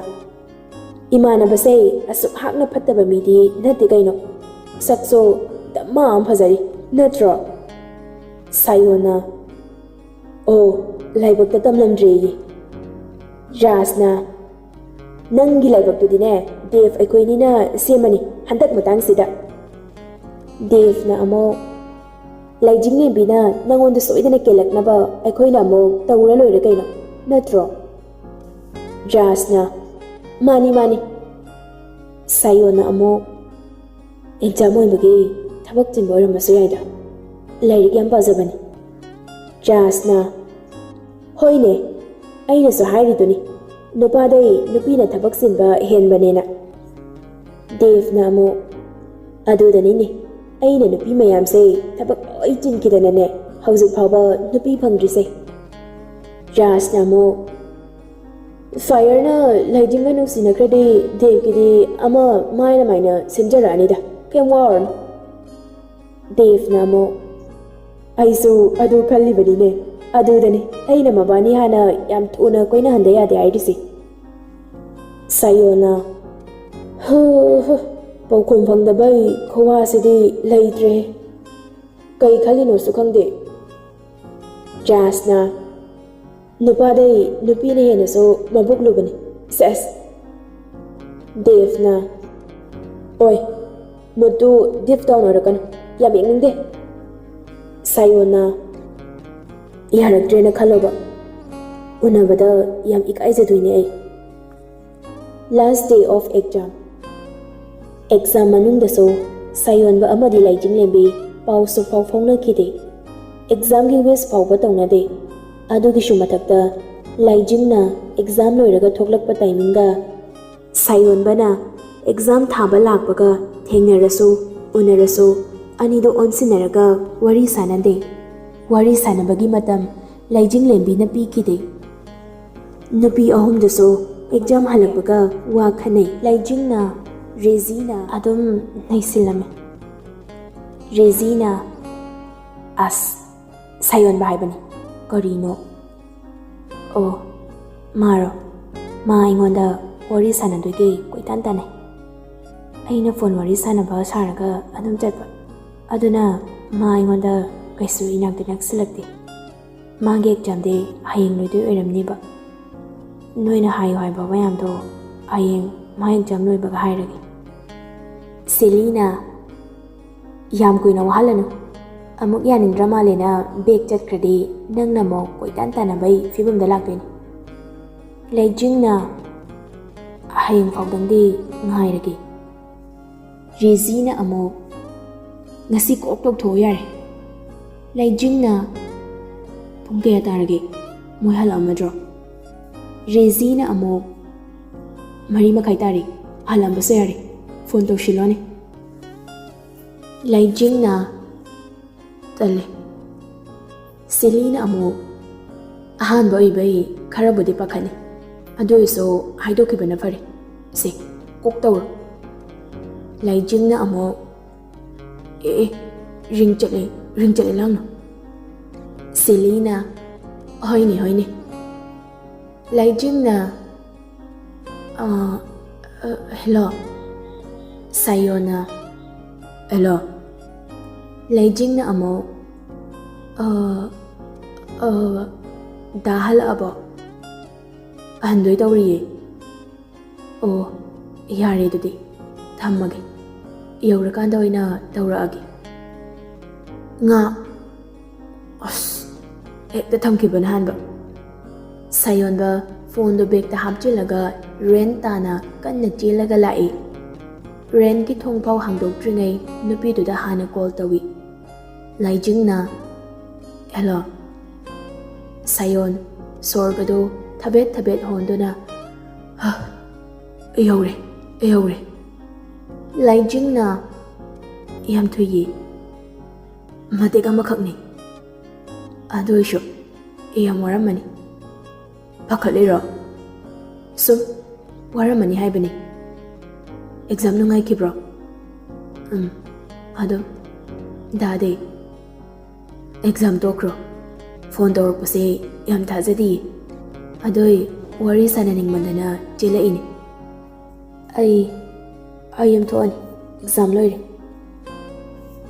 "ꯏꯃꯥꯟꯅꯕꯁꯦ ꯑꯁꯨꯛ ꯍꯥꯛꯅ ꯐꯠꯇꯕ ꯃꯤꯗꯤ ꯅꯠꯇꯦ ꯀꯩꯅꯣ꯫ ꯁꯛꯁꯨ ꯗꯃꯥ ꯑꯃ ꯐꯖꯔꯤ, ꯅꯠꯇ꯭ꯔꯣ?" ꯁꯥꯌꯣꯅ, "ꯑꯣ, ꯂꯥꯏꯕꯛꯇ ꯇꯝꯂꯝꯗ꯭ꯔꯦꯌꯦ꯫" ꯖꯥꯁꯅ, "ꯅꯪꯒꯤ ꯂꯥꯏꯕꯛꯇꯨꯗꯤꯅꯦ, ꯗꯦꯕ ꯑꯩꯈꯣꯏꯅꯤꯅ ꯁꯦꯝꯃꯅꯤ ꯍꯟꯗꯛ ꯃꯇꯥꯡꯁꯤꯗ꯫" ꯗꯦꯕꯅ ꯑꯃꯨꯛ, "ꯂꯥꯏꯖꯤꯡꯂꯦꯝꯕꯤꯅ ꯅꯪꯉꯣꯟꯗ ꯁꯣꯏꯗꯅ ꯀꯦꯜꯂꯛꯅꯕ ꯑꯩꯈꯣꯏꯅ ꯑꯃꯨꯛ ꯇꯧꯔ ꯂꯣꯏꯔꯦ ꯀꯩꯅꯣ, ꯅꯠꯇ꯭ꯔꯣ?" ꯖꯥꯁꯅ, "ꯃꯥꯅꯤ, ꯃꯥꯅꯤ꯫" ꯁꯥꯌꯣꯅ ꯑꯃꯨꯛ, "ꯑꯦꯛꯖꯥꯝ ꯑꯣꯏꯕꯒꯤ ꯊꯕꯛ ꯆꯤꯟꯕ ꯑꯣꯏꯔꯝꯕꯁꯨ ꯌꯥꯏꯗ, ꯂꯥꯏꯔꯤꯛ ꯌꯥꯝ ꯄꯥꯖꯕꯅꯤ꯫" ꯖꯥꯁꯅ, "ꯍꯣꯏꯅꯦ, ꯑꯩꯅꯁꯨ ꯍꯥꯏꯔꯤꯗꯨꯅꯤ, ꯅꯨꯄꯥꯗꯩ ꯅꯨꯄꯤꯅ ꯊꯕꯛ ꯆꯤꯟꯕ ꯍꯦꯟꯕꯅꯦꯅ꯫" ꯗꯦꯕꯅ ꯑꯃꯨꯛ, "ꯑꯗꯨꯗꯅꯤꯅꯦ, ꯑꯩꯅ ꯅꯨꯄꯤ ꯃꯌꯥꯝꯁꯦ ꯊꯕꯛ ꯂꯣꯏ ꯆꯤꯟꯈꯤꯗꯅꯅꯦ, ꯍꯧꯖꯤꯛ ꯐꯥꯎꯕ ꯅꯨꯄꯤ ꯐꯪꯗ꯭ꯔꯤꯁꯦ꯫" ꯖꯥꯁꯅ ꯑꯃꯨꯛ, "ꯐꯥꯌꯔꯅ ꯂꯥꯏꯖꯤꯡꯒ ꯅꯨꯡꯁꯤꯅꯈ꯭ꯔꯗꯤ ꯗꯦꯕꯀꯤꯗꯤ ꯑꯃ ꯃꯥꯏꯅ ꯃꯥꯏꯅ ꯁꯦꯝꯖꯔꯛꯑꯅꯤꯗ, ꯀꯩꯝ ꯋꯥꯔꯨꯔꯅꯨ꯫" ꯗꯦꯕꯅ ꯑꯃꯨꯛ, "ꯑꯩꯁꯨ ꯑꯗꯨ ꯈꯜꯂꯤꯕꯅꯤꯅꯦ, ꯑꯗꯨꯗꯅꯤ ꯑꯩꯅ ꯃꯕꯥꯅꯤ ꯍꯥꯟꯅ ꯌꯥꯝ ꯊꯨꯅ ꯀꯣꯏꯅꯍꯟꯗ ꯌꯥꯗꯦ ꯍꯥꯏꯔꯤꯁꯦ꯫" ꯁꯥꯌꯣꯅ, "ꯍꯨ, ꯍꯨ, ꯄꯧꯈꯣꯝ ꯐꯪꯗꯕꯩ ꯈꯨꯋꯥꯁꯤꯗꯤ ꯂꯩꯇ꯭ꯔꯦ꯫ ꯀꯩ ꯈꯜꯂꯤꯅꯣꯁꯨ ꯈꯪꯗꯦ꯫" ꯖꯥꯁꯅ, "ꯅꯨꯄꯥꯗꯩ ꯅꯨꯄꯤꯅ ꯍꯦꯟꯅꯁꯨ ꯃꯕꯨꯛ ꯂꯨꯕꯅꯤ, ꯁꯦꯁ꯫" ꯗꯦꯕꯅ, "ꯑꯣꯏ, ꯃꯨꯠꯇꯨ ꯗꯤꯞ ꯗꯥꯎꯟ ꯑꯣꯏꯔꯛꯀꯅꯨ, ꯌꯥꯝ ꯌꯦꯡꯅꯤꯡꯗꯦ꯫" ꯁꯥꯌꯣꯅ, "ꯌꯥꯔꯛꯇ꯭ꯔꯦꯅ ꯈꯜꯂꯣꯕ, ꯎꯅꯕꯗ ꯌꯥꯝ ꯏꯀꯥꯏꯖꯗꯣꯏꯅꯦ ꯑꯩ꯫" Last day of exam꯫ Exam ꯃꯅꯨꯡꯗꯁꯨ ꯁꯥꯌꯣꯟꯕ ꯑꯃꯗꯤ ꯂꯥꯏꯖꯤꯡꯂꯦꯝꯕꯤ ꯄꯥꯎꯁꯨ ꯐꯥꯎ ꯐꯥꯎꯅꯈꯤꯗꯦ꯫ ꯑꯦꯛꯖꯥꯝꯒꯤ ꯋꯤꯁ ꯐꯥꯎꯕ ꯇꯧꯅꯗꯦ꯫ ꯑꯗꯨꯒꯤꯁꯨ ꯃꯊꯛꯇ ꯂꯥꯏꯖꯤꯡꯅ ꯑꯦꯛꯖꯥꯝ ꯂꯣꯏꯔꯒ ꯊꯣꯛꯂꯛꯄ ꯇꯥꯏꯃꯤꯡꯒ ꯁꯥꯌꯣꯟꯕꯅ ꯑꯦꯛꯖꯥꯝ ꯊꯥꯕ ꯂꯥꯛꯄꯒ ꯊꯦꯡꯅꯔꯁꯨ, ꯎꯅꯔꯁꯨ ꯑꯅꯤꯗꯣ ꯑꯣꯟꯁꯤꯟꯅꯔꯒ ꯋꯥꯔꯤ ꯁꯥꯟꯅꯗꯦ꯫ ꯋꯥꯔꯤ ꯁꯥꯟꯅꯕꯒꯤ ꯃꯇꯝ ꯂꯥꯏꯖꯤꯡꯂꯦꯝꯕꯤꯅ ꯄꯤꯈꯤꯗꯦ꯫ ꯅꯨꯄꯤ ꯑꯍꯨꯝꯗꯨꯁꯨ ꯑꯦꯛꯖꯥꯝ ꯍꯜꯂꯛꯄꯒ ꯋꯥ ꯈꯟꯅꯩ꯫ ꯂꯥꯏꯖꯤꯡꯅ ꯔꯦꯖꯤꯅ ꯑꯗꯨꯝ ꯅꯩꯁꯤꯜꯂꯝꯃꯤ꯫ ꯔꯦꯖꯤꯅ, "ꯑꯁ, ꯁꯥꯌꯣꯟꯕ ꯍꯥꯏꯕꯅꯤ꯫ ꯀꯔꯤꯅꯣ? ꯑꯣ, ꯃꯥꯔꯣ? ꯃꯥ ꯑꯩꯉꯣꯟꯗ ꯋꯥꯔꯤ ꯁꯥꯟꯅꯗꯣꯏꯒꯤ ꯀꯣꯏꯇꯥꯟ ꯇꯥꯟꯅꯩ꯫ ꯑꯩꯅ ꯐꯣꯟ ꯋꯥꯔꯤ ꯁꯥꯟꯅꯕ ꯁꯥꯔꯒ ꯑꯗꯨꯝ ꯆꯠꯄ꯫ ꯑꯗꯨꯅ ꯃꯥ ꯑꯩꯉꯣꯟꯗ ꯀꯩꯁꯨ ꯏꯅꯥꯛꯇ ꯅꯛꯁꯤꯜꯂꯛꯇꯦ꯫ ꯃꯥꯒꯤ ꯑꯦꯛꯖꯥꯝꯗꯤ ꯍꯌꯦꯡ ꯂꯣꯏꯗꯣꯏ ꯑꯣꯏꯔꯝꯅꯤꯕ꯫ ꯅꯣꯏꯅ ꯍꯥꯏꯌꯨ ꯍꯥꯏꯕ ꯃꯌꯥꯝꯗꯣ ꯍꯌꯦꯡ ꯃꯥ ꯑꯦꯛꯖꯥꯝ ꯂꯣꯏꯕꯒ ꯍꯥꯏꯔꯒꯦ꯫" ꯁꯦꯂꯤꯅ, "ꯌꯥꯝ ꯀꯨꯏꯅ ꯋꯥꯍꯜꯂꯅꯨ꯫ ꯑꯃꯨꯛ ꯌꯥꯅꯤꯡꯗ꯭ꯔ ꯃꯥꯜꯂꯦꯅ ꯕꯦꯛ ꯆꯠꯈ꯭ꯔꯗꯤ ꯅꯪꯅ ꯑꯃꯨꯛ ꯀꯣꯏꯇꯥꯟ ꯇꯥꯟꯅꯕꯩ ꯐꯤꯕꯝꯗ ꯂꯥꯛꯇꯣꯏꯅꯤ꯫" ꯂꯩꯖꯤꯡꯅ, "ꯍꯌꯦꯡ ꯐꯥꯎꯗꯪꯗꯤ ꯉꯥꯏꯔꯒꯦ꯫" ꯔꯦꯖꯤꯅ ꯑꯃꯨꯛ, "ꯉꯁꯤ ꯀꯣꯛ ꯇꯧꯊꯣꯛꯑꯣ ꯌꯥꯔꯦ꯫" ꯂꯩꯖꯤꯡꯅ, "ꯄꯨꯡ ꯀꯌꯥ ꯇꯥꯔꯒꯦ? ꯃꯣꯏ ꯍꯜꯂꯛꯑꯝꯃꯗ꯭ꯔꯣ?" ꯔꯦꯖꯤꯅ ꯑꯃꯨꯛ, "ꯃꯔꯤ ꯃꯈꯥꯏ ꯇꯥꯔꯦ, ꯍꯜꯂꯝꯕꯁꯨ ꯌꯥꯔꯦ, ꯐꯣꯟ ꯇꯧꯁꯤꯜꯂꯣꯅꯦ꯫" ꯂꯩꯖꯤꯡꯅ, "ꯇꯜꯂꯦ꯫" ꯁꯤꯂꯤꯅ ꯑꯃꯨꯛ, "ꯑꯍꯥꯟꯕ ꯑꯣꯏꯕꯩ ꯈꯔꯕꯨꯗꯤ ꯄꯥꯈꯠꯅꯤ, ꯑꯗꯨ ꯑꯣꯏꯔꯁꯨ ꯍꯥꯏꯗꯣꯛꯈꯤꯕꯅ ꯐꯔꯦ꯫ ꯁꯦ, ꯀꯣꯛ ꯇꯧꯔꯣ꯫" ꯂꯩꯖꯤꯡꯅ ꯑꯃꯨꯛ, "ꯑꯦ, ꯑꯦ, ꯔꯤꯡ ꯆꯠꯂꯦ, ꯔꯤꯡ ꯆꯠꯂꯦ, ꯂꯥꯡꯅꯨ꯫" ꯁꯤꯂꯤꯅ, "ꯍꯣꯏꯅꯦ, ꯍꯣꯏꯅꯦ꯫" ꯂꯩꯖꯤꯡꯅ, "ꯑ, ꯑ, ꯍꯦꯜꯂꯣ꯫" ꯁꯥꯌꯣꯅ, "ꯍꯦꯜꯂꯣ꯫" ꯂꯩꯖꯤꯡꯅ ꯑꯃꯨꯛ, "ꯑ, ꯑ, ꯗꯥ ꯍꯜꯂꯛꯑꯕꯣ?" "ꯍꯟꯗꯣꯏ ꯇꯧꯔꯤꯌꯦ꯫" "ꯑꯣ, ꯌꯥꯔꯦ ꯑꯗꯨꯗꯤ, ꯊꯝꯃꯒꯦ꯫ ꯌꯧꯔꯀꯥꯟꯗ ꯑꯣꯏꯅ ꯇꯧꯔꯛꯑꯒꯦ꯫" ꯉꯥ, ꯑꯁ, ꯍꯦꯛꯇ ꯊꯝꯈꯤꯕꯅ ꯍꯥꯟꯕ꯫ ꯁꯥꯌꯣꯟꯕ ꯐꯣꯟꯗꯣ ꯕꯦꯛꯇ ꯍꯥꯞꯆꯤꯜꯂꯒ ꯔꯦꯟ ꯇꯥꯅ ꯀꯟꯅ ꯆꯦꯜꯂꯒ ꯂꯥꯛꯏ꯫ ꯔꯦꯟꯒꯤ ꯊꯣꯡꯐꯥꯎ ꯍꯥꯡꯗꯣꯛꯇ꯭ꯔꯤꯉꯩ ꯅꯨꯄꯤꯗꯨꯗ ꯍꯥꯟꯅ ꯀꯣꯜ ꯇꯧꯏ꯫ ꯂꯥꯏꯖꯤꯡꯅ, "ꯍꯦꯜꯂꯣ꯫" ꯁꯥꯌꯣꯟ ꯁꯣꯔꯒꯗꯣ ꯊꯕꯦꯠ ꯊꯕꯦꯠ ꯍꯣꯟꯗꯨꯅ, "ꯍ, ꯑꯩ ꯌꯧꯔꯦ, ꯑꯩ ꯌꯧꯔꯦ꯫" ꯂꯥꯏꯖꯤꯡꯅ, "ꯌꯥꯝ ꯊꯨꯏꯌꯦ, ꯃꯇꯦꯛ ꯑꯃꯈꯛꯅꯤ꯫ ꯑꯗꯨ ꯑꯣꯏꯁꯨ ꯌꯥꯝ ꯋꯥꯔꯝꯃꯅꯤ꯫ ꯄꯥꯈꯠꯂꯤꯔꯣ?" ꯁꯨꯝ ꯋꯥꯔꯝꯃꯅꯤ ꯍꯥꯏꯕꯅꯤ꯫ ꯑꯦꯛꯖꯥꯝ ꯅꯨꯡꯉꯥꯏꯈꯤꯕ꯭ꯔꯣ? ꯎꯝ, ꯑꯗꯨꯝ꯫ ꯗꯥꯗꯤ? ꯑꯦꯛꯖꯥꯝ ꯇꯣꯛꯈ꯭ꯔꯣ꯫ ꯐꯣꯟ ꯇꯧꯔꯛꯄꯁꯦ ꯌꯥꯝ ꯊꯥꯖꯗꯤꯌꯦ꯫ ꯑꯗꯣ ꯑꯩ ꯋꯥꯔꯤ ꯁꯥꯟꯅꯅꯤꯡꯃꯟꯗꯅ ꯆꯦꯜꯂꯛꯏꯅꯦ꯫ ꯑꯩ, ꯑꯩ ꯌꯨꯝ ꯊꯣꯛꯑꯅꯤ꯫ ꯑꯦꯛꯖꯥꯝ ꯂꯣꯏꯔꯦ꯫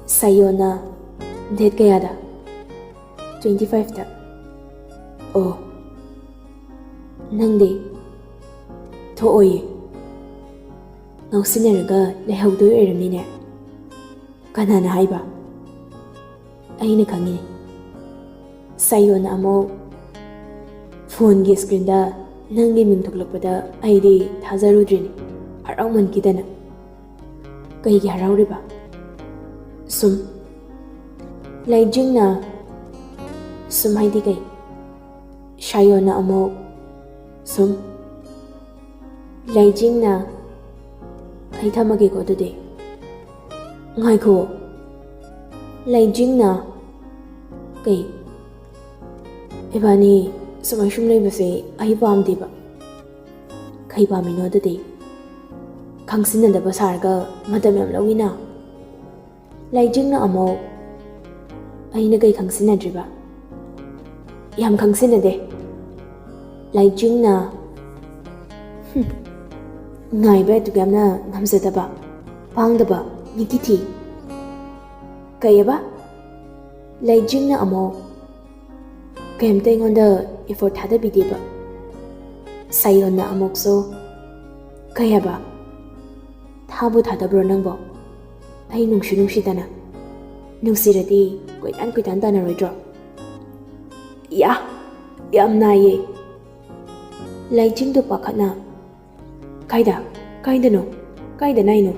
ꯁꯥꯌꯣꯅ? ꯗꯦꯠ ꯀꯌꯥꯗ? ꯇ꯭ꯋꯦꯟꯇꯤ ꯐꯥꯏꯚꯇ꯫ ꯑꯣ, ꯅꯪꯗꯤ? ꯊꯣꯛꯑꯣꯏꯌꯦ꯫ ꯉꯥꯎꯁꯤꯟꯅꯔꯒ ꯂꯩꯍꯧꯗꯣꯏ ꯑꯣꯏꯔꯝꯅꯤꯅꯦ꯫ ꯀꯅꯥꯅ ꯍꯥꯏꯕ? ꯑꯩꯅ ꯈꯪꯉꯤꯅꯦ꯫ ꯁꯥꯌꯣꯅ ꯑꯃꯨꯛ? ꯐꯣꯟꯒꯤ ꯁ꯭ꯀ꯭ꯔꯤꯟꯗ ꯅꯪꯒꯤ ꯃꯤꯡ ꯊꯣꯛꯂꯛꯄꯗ ꯑꯩꯗꯤ ꯊꯥꯖꯔꯨꯗ꯭ꯔꯤꯅꯤ, ꯍꯔꯥꯎꯃꯟꯈꯤꯗꯅ꯫ ꯀꯩꯒꯤ ꯍꯔꯥꯎꯔꯤꯕ? ꯁꯨꯝ꯫ ꯂꯩꯖꯤꯡꯅ? ꯁꯨꯝ ꯍꯥꯏꯗꯤ ꯀꯩ? ꯁꯥꯌꯣꯅ ꯑꯃꯨꯛ? ꯁꯨꯝ꯫ ꯂꯩꯖꯤꯡꯅ? ꯑꯩ ꯊꯝꯃꯒꯦꯀꯣ ꯑꯗꯨꯗꯤ꯫ ꯉꯥꯏꯈꯣ꯫ ꯂꯩꯖꯤꯡꯅ? ꯀꯩ? ꯏꯕꯥꯅꯤ ꯁꯨꯃꯥꯏ ꯁꯨꯝ ꯂꯩꯕꯁꯦ ꯑꯩ ꯄꯥꯝꯗꯦꯕ꯫ ꯀꯩ ꯄꯥꯝꯃꯤꯅꯣ ꯑꯗꯨꯗꯤ? ꯈꯪꯁꯤꯟꯅꯗꯕ ꯁꯥꯔꯒ ꯃꯇꯝ ꯌꯥꯝ ꯂꯧꯏꯅ꯫ ꯂꯩꯖꯤꯡꯅ ꯑꯃꯨꯛ? ꯑꯩꯅ ꯀꯩ ꯈꯪꯁꯤꯟꯅꯗ꯭ꯔꯤꯕ? ꯌꯥꯝ ꯈꯪꯁꯤꯟꯅꯗꯦ꯫ ꯂꯩꯖꯤꯡꯅ? ꯍꯨꯝ, ꯉꯥꯏꯕ ꯑꯗꯨꯛ ꯌꯥꯝꯅ ꯉꯝꯖꯗꯕ, ꯄꯥꯡꯗꯕ, ꯃꯤꯒꯤ ꯊꯤ꯫ ꯀꯩꯑꯕ? ꯂꯩꯖꯤꯡꯅ ꯑꯃꯨꯛ? ꯀꯩꯝꯇ ꯑꯩꯉꯣꯟꯗ effort ꯊꯥꯗꯕꯤꯗꯦꯕ꯫ ꯁꯥꯌꯣꯟꯅ ꯑꯃꯨꯛꯁꯨ? ꯀꯩ ꯍꯥꯏꯕ? ꯊꯥꯕꯨ ꯊꯥꯗꯕ꯭ꯔꯣ ꯅꯪꯕꯣ? ꯑꯩ ꯅꯨꯡꯁꯨ ꯅꯨꯡꯁꯤꯗꯅ꯫ ꯅꯨꯡꯁꯤꯔꯗꯤ ꯀꯣꯏꯇꯥꯟ ꯀꯣꯏꯇꯥꯟ ꯇꯥꯟꯅꯔꯣꯏꯗ꯭ꯔꯣ? ꯌꯥ, ꯌꯥꯝ ꯅꯥꯏꯌꯦ꯫ ꯂꯩꯖꯤꯡꯗꯨ ꯄꯥꯈꯠꯅ? ꯀꯥꯏꯗ? ꯀꯥꯏꯗꯅꯣ? ꯀꯥꯏꯗ ꯅꯥꯏꯅꯣ?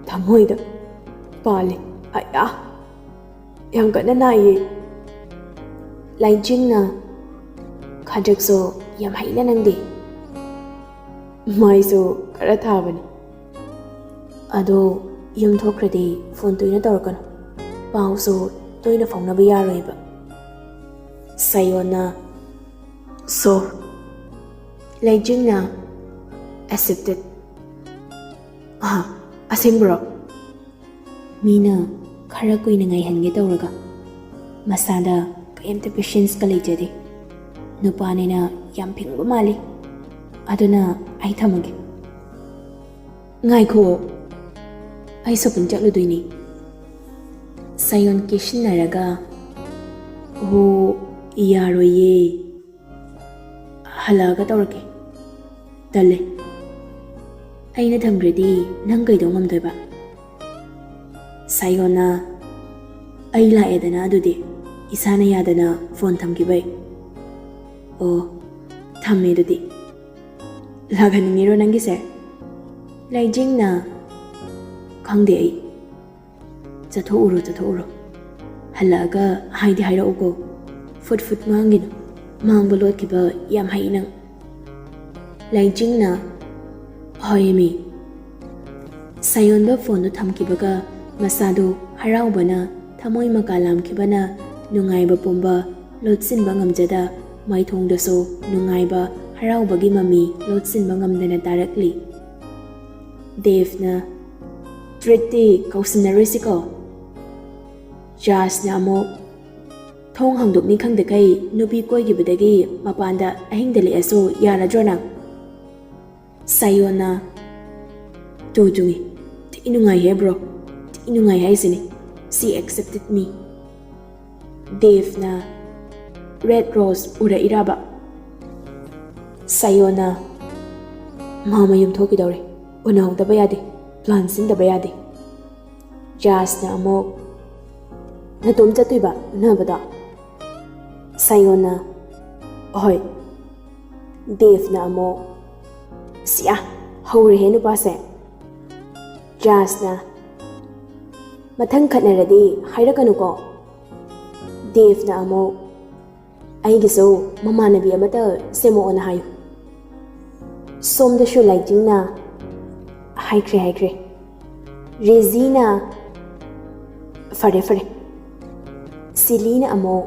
ꯊꯃꯣꯏꯗ ꯄꯥꯜꯂꯦ꯫ ꯑꯌꯥ! ꯌꯥꯝ ꯀꯟꯅ ꯅꯥꯏꯌꯦ꯫ ꯂꯩꯖꯤꯡꯅ? ꯈꯗ꯭ꯔꯛꯁꯨ ꯌꯥꯝ ꯍꯩꯅ ꯅꯪꯗꯤ꯫ ꯃꯥꯏꯁꯨ ꯈꯔ ꯊꯥꯕꯅꯤ꯫ ꯑꯗꯣ ꯌꯨꯝ ꯊꯣꯛꯈ꯭ꯔꯗꯤ ꯐꯣꯟ ꯇꯣꯏꯅ ꯇꯧꯔꯛꯀꯅꯨ꯫ ꯄꯥꯎꯁꯨ ꯇꯣꯏꯅ ꯐꯥꯎꯅꯕ ꯌꯥꯔꯣꯏꯕ꯫ ꯁꯥꯌꯣꯟꯅ? ꯁꯣ, ꯂꯩꯖꯤꯡꯅ, "Accepted." "ꯑꯍ, ꯑꯁꯦꯡꯕ꯭ꯔꯣ?" ꯃꯤꯅ ꯈꯔ ꯀꯨꯏꯅ ꯉꯥꯏꯍꯟꯒꯦ ꯇꯧꯔꯒ ꯃꯁꯥꯗ ꯀꯩꯝꯇ patience ꯀ ꯂꯩꯖꯗꯦ꯫ ꯅꯨꯄꯥꯅꯦꯅ ꯌꯥꯝ ꯐꯤꯡꯕ ꯃꯥꯜꯂꯤ꯫ ꯑꯗꯨꯅ ꯑꯩ ꯊꯝꯃꯒꯦ꯫ "ꯉꯥꯏꯈꯣ, ꯑꯩ shopping ꯆꯠꯂꯨꯗꯣꯏꯅꯤ꯫" ꯁꯥꯌꯣꯟ ꯀꯦꯁꯤꯟꯅꯔꯒ, "ꯑꯣ, ꯌꯥꯔꯣꯏꯌꯦ꯫ ꯍꯜꯂꯛꯑꯒ ꯇꯧꯔꯛꯀꯦ꯫ ꯇꯜꯂꯦ꯫ ꯑꯩꯅ ꯊꯝꯈ꯭ꯔꯗꯤ ꯅꯪ ꯀꯩꯗꯧ ꯉꯝꯗꯣꯏꯕ?" ꯁꯥꯌꯣꯟꯅ, "ꯑꯩ ꯂꯥꯛꯑꯦꯗꯅ ꯑꯗꯨꯗꯤ, ꯏꯁꯥꯅ ꯌꯥꯗꯅ phone ꯊꯝꯈꯤꯕꯩ꯫" "ꯑꯣ, ꯊꯝꯃꯦ ꯑꯗꯨꯗꯤ꯫ ꯂꯥꯛꯍꯟꯅꯤꯡꯉꯤꯔꯣ ꯅꯪꯒꯤꯁꯦ?" ꯂꯩꯖꯤꯡꯅ, "ꯈꯪꯗꯦ ꯑꯩ꯫ ꯆꯠꯊꯣꯛꯎꯔꯣ, ꯆꯠꯊꯣꯛꯎꯔꯣ꯫ ꯍꯜꯂꯛꯑꯒ ꯍꯥꯏꯗꯤ ꯍꯥꯏꯔꯛꯎꯀꯣ꯫ Food food ꯉꯥꯡꯒꯤꯅꯨ꯫ ꯃꯥꯡꯕ ꯂꯣꯠꯈꯤꯕ ꯌꯥꯝ ꯍꯩ ꯅꯪ꯫" ꯂꯩꯖꯤꯡꯅ, "ꯍꯣꯏ, ꯃꯤ꯫" ꯁꯥꯌꯣꯟꯗ phone ꯗꯨ ꯊꯝꯈꯤꯕꯒ ꯃꯁꯥꯗꯨ ꯍꯔꯥꯎꯕꯅ, ꯊꯃꯣꯏ ꯃꯀꯥ ꯂꯥꯝꯈꯤꯕꯅ, ꯅꯨꯡꯉꯥꯏꯕ ꯄꯨꯝꯕ ꯂꯣꯠꯁꯤꯟꯕ ꯉꯝꯖꯗ, ꯃꯥꯏꯊꯣꯡꯗꯁꯨ ꯅꯨꯡꯉꯥꯏꯕ, ꯍꯔꯥꯎꯕꯒꯤ ꯃꯃꯤ ꯂꯣꯠꯁꯤꯟꯕ ꯉꯝꯗꯅ ꯇꯥꯔꯛꯂꯤ꯫ ꯗꯦꯕꯅ, "Treat ꯇꯤ ꯀꯧꯁꯤꯟꯅꯔꯣꯏꯁꯤꯀꯣ?" ꯖꯥꯁꯅ ꯑꯃꯨꯛ, "ꯊꯣꯡ ꯍꯥꯡꯗꯣꯛꯅꯤ ꯈꯪꯗꯈꯩ ꯅꯨꯄꯤ ꯀꯣꯏꯈꯤꯕꯗꯒꯤ ꯃꯄꯥꯟꯗ ꯑꯍꯤꯡꯗ ꯂꯦꯛꯑꯁꯨ ꯌꯥꯔꯗ꯭ꯔꯣ ꯅꯪ?" ꯁꯥꯌꯣꯟꯅ, "ꯇꯨ ꯆꯨꯡꯉꯤ, ꯊꯤ ꯅꯨꯡꯉꯥꯏꯍꯦ bro, ꯊꯤ ꯅꯨꯡꯉꯥꯏ ꯍꯥꯏꯁꯤꯅꯤ꯫ She accepted me." ꯗꯦꯕꯅ, "Red rose ꯎꯔꯛꯏꯔꯕ?" ꯁꯥꯌꯣꯟꯅ, "ꯃꯥ ꯃꯌꯨꯝ ꯊꯣꯛꯈꯤꯗꯧꯔꯦ, ꯎꯅꯍꯧꯗꯕ ꯌꯥꯗꯦ, plan ꯁꯤꯟꯗꯕ ꯌꯥꯗꯦ꯫" ꯖꯥꯁꯅ ꯑꯃꯨꯛ, "ꯅꯇꯣꯝ ꯆꯠꯇꯣꯏꯕ ꯎꯅꯕꯗꯣ?" ꯁꯥꯌꯣꯟꯅ, "ꯍꯣꯏ꯫" ꯗꯦꯕꯅ ꯑꯃꯨꯛ, "ꯁꯤꯌꯥ, ꯍꯧꯔꯦꯍꯦ ꯅꯨꯄꯥꯁꯦ꯫" ꯖꯥꯁꯅ, "ꯃꯊꯪ ꯈꯠꯅꯔꯗꯤ ꯍꯥꯏꯔꯛꯀꯅꯨꯀꯣ꯫" ꯗꯦꯕꯅ ꯑꯃꯨꯛ, "ꯑꯩꯒꯤꯁꯨ ꯃꯃꯥꯟꯅꯕꯤ ꯑꯃꯇ ꯁꯦꯝꯃꯛꯑꯣꯅ ꯍꯥꯏꯌꯨ꯫" ꯁꯣꯝꯗꯁꯨ ꯂꯥꯏꯖꯤꯡꯅ, "ꯍꯥꯏꯈ꯭ꯔꯦ, ꯍꯥꯏꯈ꯭ꯔꯦ꯫" ꯔꯦꯖꯤꯅ, "ꯐꯔꯦ, ꯐꯔꯦ꯫" ꯁꯤꯂꯤꯅ ꯑꯃꯨꯛ,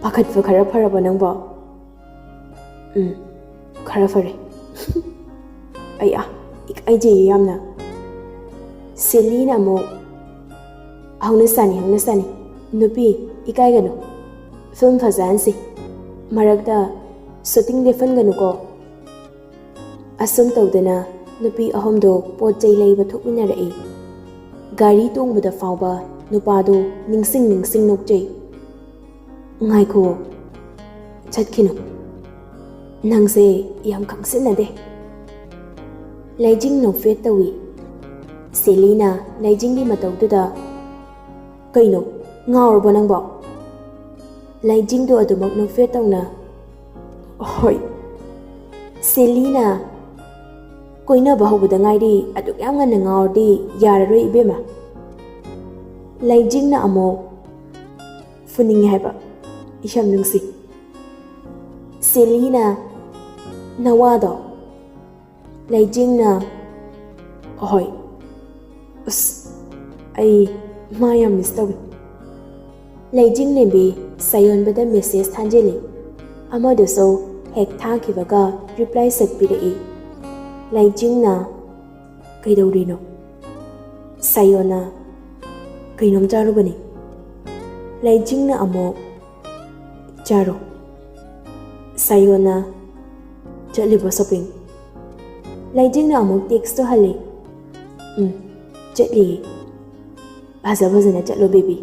"ꯄꯥꯈꯠꯄ ꯈꯔ ꯐꯔꯕꯣ ꯅꯪꯕꯣ?" "ꯎꯝ, ꯈꯔ ꯐꯔꯦ꯫ ꯑꯩ ꯑꯥ, ꯏꯀꯥꯏꯖꯩꯌꯦ ꯌꯥꯝꯅ꯫ ꯁꯦꯂꯤꯅ ꯑꯃꯨꯛ, "ꯍꯧꯅꯁꯥꯅꯤ, ꯍꯧꯅꯁꯥꯅꯤ꯫ ꯅꯨꯄꯤ, ꯏꯀꯥꯏꯒꯅꯨ꯫ ꯐꯤꯂꯝ ꯐꯖꯍꯟꯁꯤ꯫ ꯃꯔꯛꯇ ꯁꯨꯇꯤꯡ ꯂꯦꯞꯍꯟꯒꯅꯨꯀꯣ꯫" ꯑꯁꯨꯝ ꯇꯧꯗꯅ ꯅꯨꯄꯤ ꯑꯍꯨꯝꯗꯣ ꯄꯣꯠ ꯆꯩ ꯂꯩꯕ ꯊꯣꯛꯃꯤꯟꯅꯔꯛꯏ꯫ ꯒꯥꯔꯤ ꯇꯣꯡꯕꯗ ꯐꯥꯎꯕ ꯅꯨꯄꯥꯗꯣ ꯅꯤꯡꯁꯤꯡ ꯅꯤꯡꯁꯤꯡ ꯅꯣꯛꯆꯩ꯫ "ꯉꯥꯏꯈꯣ, ꯆꯠꯈꯤꯅꯨ꯫ ꯅꯪꯁꯦ ꯌꯥꯝ ꯈꯪꯁꯤꯟꯅꯗꯦ꯫" ꯂꯩꯖꯤꯡ ꯅꯣꯛꯐꯦꯠ ꯇꯧꯏ꯫ ꯁꯦꯂꯤꯅ ꯂꯩꯖꯤꯡꯒꯤ ꯃꯇꯧꯗꯨꯗ, "ꯀꯩꯅꯣ, ꯉꯥꯎꯔꯕꯣ ꯅꯪꯕꯣ?" ꯂꯩꯖꯤꯡꯗꯣ ꯑꯗꯨꯃꯛ ꯅꯣꯛꯐꯦꯠ ꯇꯧꯅ, "ꯍꯣꯏ꯫" ꯁꯦꯂꯤꯅ, "ꯀꯣꯏꯅꯕ ꯍꯧꯕꯗ ꯉꯥꯏꯔꯤ, ꯑꯗꯨꯛ ꯌꯥꯝ ꯉꯟꯅ ꯉꯥꯎꯔꯗꯤ ꯌꯥꯔꯔꯣꯏ ꯏꯕꯦꯝꯃ꯫" ꯂꯩꯖꯤꯡꯅ ꯑꯃꯨꯛ, "ꯐꯨꯅꯤꯡꯉꯦ ꯍꯥꯏꯕ, ꯏꯁꯝ ꯅꯨꯡꯁꯤ꯫" ꯁꯦꯂꯤꯅ, "ꯅꯋꯥꯗꯣ?" ꯂꯩꯖꯤꯡꯅ, "ꯍꯣꯏ꯫ ꯑꯁ, ꯑꯩ ꯃꯥ ꯌꯥꯝ ꯃꯤꯁ ꯇꯧꯏ꯫" ꯂꯩꯖꯤꯡ ꯂꯦꯝꯕꯤ ꯁꯥꯌꯣꯟꯕꯗ ꯃꯦꯁꯦꯖ ꯊꯥꯖꯤꯜꯂꯤ꯫ ꯑꯃꯗꯨꯁꯨ ꯍꯦꯛ ꯊꯥꯈꯤꯕꯒ ꯔꯤꯄ꯭ꯂꯥꯏ ꯁꯠ ꯄꯤꯔꯛꯏ꯫ ꯂꯩꯖꯤꯡꯅ, "ꯀꯩꯗꯧꯔꯤꯅꯣ?" ꯁꯥꯌꯣꯟꯅ, "ꯀꯩꯅꯣꯝ ꯆꯥꯔꯨꯕꯅꯤ꯫" ꯂꯩꯖꯤꯡꯅ ꯑꯃꯨꯛ, "ꯆꯥꯔꯣ꯫" ꯁꯥꯌꯣꯟꯅ, "ꯆꯠꯂꯤꯕꯣ ꯁꯣꯄꯤꯡ?" ꯂꯩꯖꯤꯡꯅ ꯑꯃꯨꯛ ꯇꯦꯛꯁꯇꯣ ꯍꯜꯂꯤ꯫ "ꯎꯝ, ꯆꯠꯂꯤꯌꯦ꯫ ꯐꯖ ꯐꯖꯅ ꯆꯠꯂꯣ ꯕꯦꯕꯤ꯫"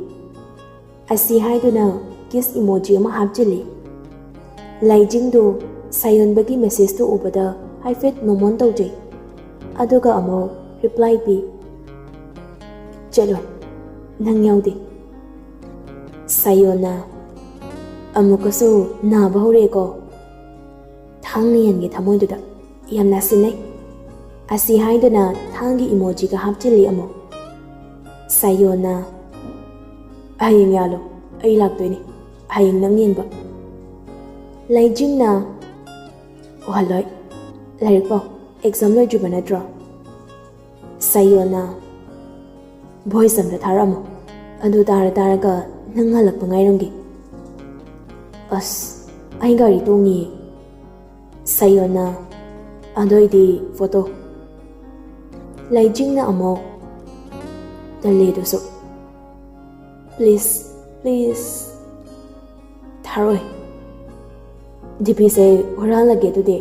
ꯑꯁꯤ ꯍꯥꯏꯗꯨꯅ ꯀꯤꯁ ꯏꯃꯣꯖꯤ ꯑꯃ ꯍꯥꯞꯆꯤꯜꯂꯤ꯫ ꯂꯩꯖꯤꯡꯗꯨ ꯁꯥꯌꯣꯟꯕꯒꯤ ꯃꯦꯁꯦꯖꯇꯨ ꯎꯕꯗ ꯍꯥꯏꯐꯦꯠ ꯅꯣꯃꯣꯟ ꯇꯧꯖꯩ꯫ ꯑꯗꯨꯒ ꯑꯃꯨꯛ ꯔꯤꯄ꯭ꯂꯥꯏ ꯄꯤ, "ꯆꯠꯂꯣ, ꯅꯪ ꯌꯥꯎꯗꯦ꯫" ꯁꯥꯌꯣꯟꯅ, "ꯑꯃꯨꯛꯀꯁꯨ ꯅꯥꯕ ꯍꯧꯔꯛꯑꯦꯀꯣ꯫" ꯊꯥꯡꯅ ꯌꯦꯟꯒꯤ ꯊꯃꯣꯏꯗꯨꯗ ꯌꯥꯝ ꯅꯥꯁꯤꯟꯅꯩ꯫ ꯑꯁꯤ ꯍꯥꯏꯗꯨꯅ ꯊꯥꯡꯒꯤ ꯏꯃꯣꯖꯤꯒ ꯍꯥꯞꯆꯤꯜꯂꯤ ꯑꯃꯨꯛ꯫ ꯁꯥꯌꯣꯟꯅ, "ꯍꯌꯦꯡ ꯌꯥꯜꯂꯨ, ꯑꯩ ꯂꯥꯛꯇꯣꯏꯅꯤ꯫ ꯍꯌꯦꯡ ꯅꯪ ꯌꯦꯡꯕ꯫" ꯂꯩꯖꯤꯡꯅ, "ꯎꯍꯜꯂꯣꯏ, ꯂꯥꯏꯔꯤꯛ ꯄꯥꯎ, ꯑꯦꯛꯖꯥꯝ ꯂꯣꯏꯗ꯭ꯔꯤꯕ ꯅꯠꯇ꯭ꯔꯣ?" ꯁꯥꯌꯣꯟꯅ, "ꯚꯣꯏꯁ ꯑꯝꯇ ꯊꯥꯔꯛꯑꯝꯃꯣ, ꯑꯗꯨ ꯇꯥꯔ ꯇꯥꯔꯒ ꯅꯪ ꯍꯜꯂꯛꯄ ꯉꯥꯏꯔꯝꯒꯦ꯫" "ꯑꯁ, ꯑꯩ ꯒꯥꯔꯤ ꯇꯣꯡꯉꯤꯌꯦ꯫" ꯁꯥꯌꯣꯟꯅ, "ꯑꯗꯣꯏꯗꯤ ꯐꯣꯇꯣ?" ꯂꯩꯖꯤꯡꯅ ꯑꯃꯨꯛ, "ꯇꯜꯂꯦ ꯑꯗꯨꯁꯨ꯫ Please, please꯫ ꯊꯥꯔꯣꯏ꯫ DPꯁꯦ ꯍꯨꯔꯥꯜꯂꯒꯦ ꯑꯗꯨꯗꯤ꯫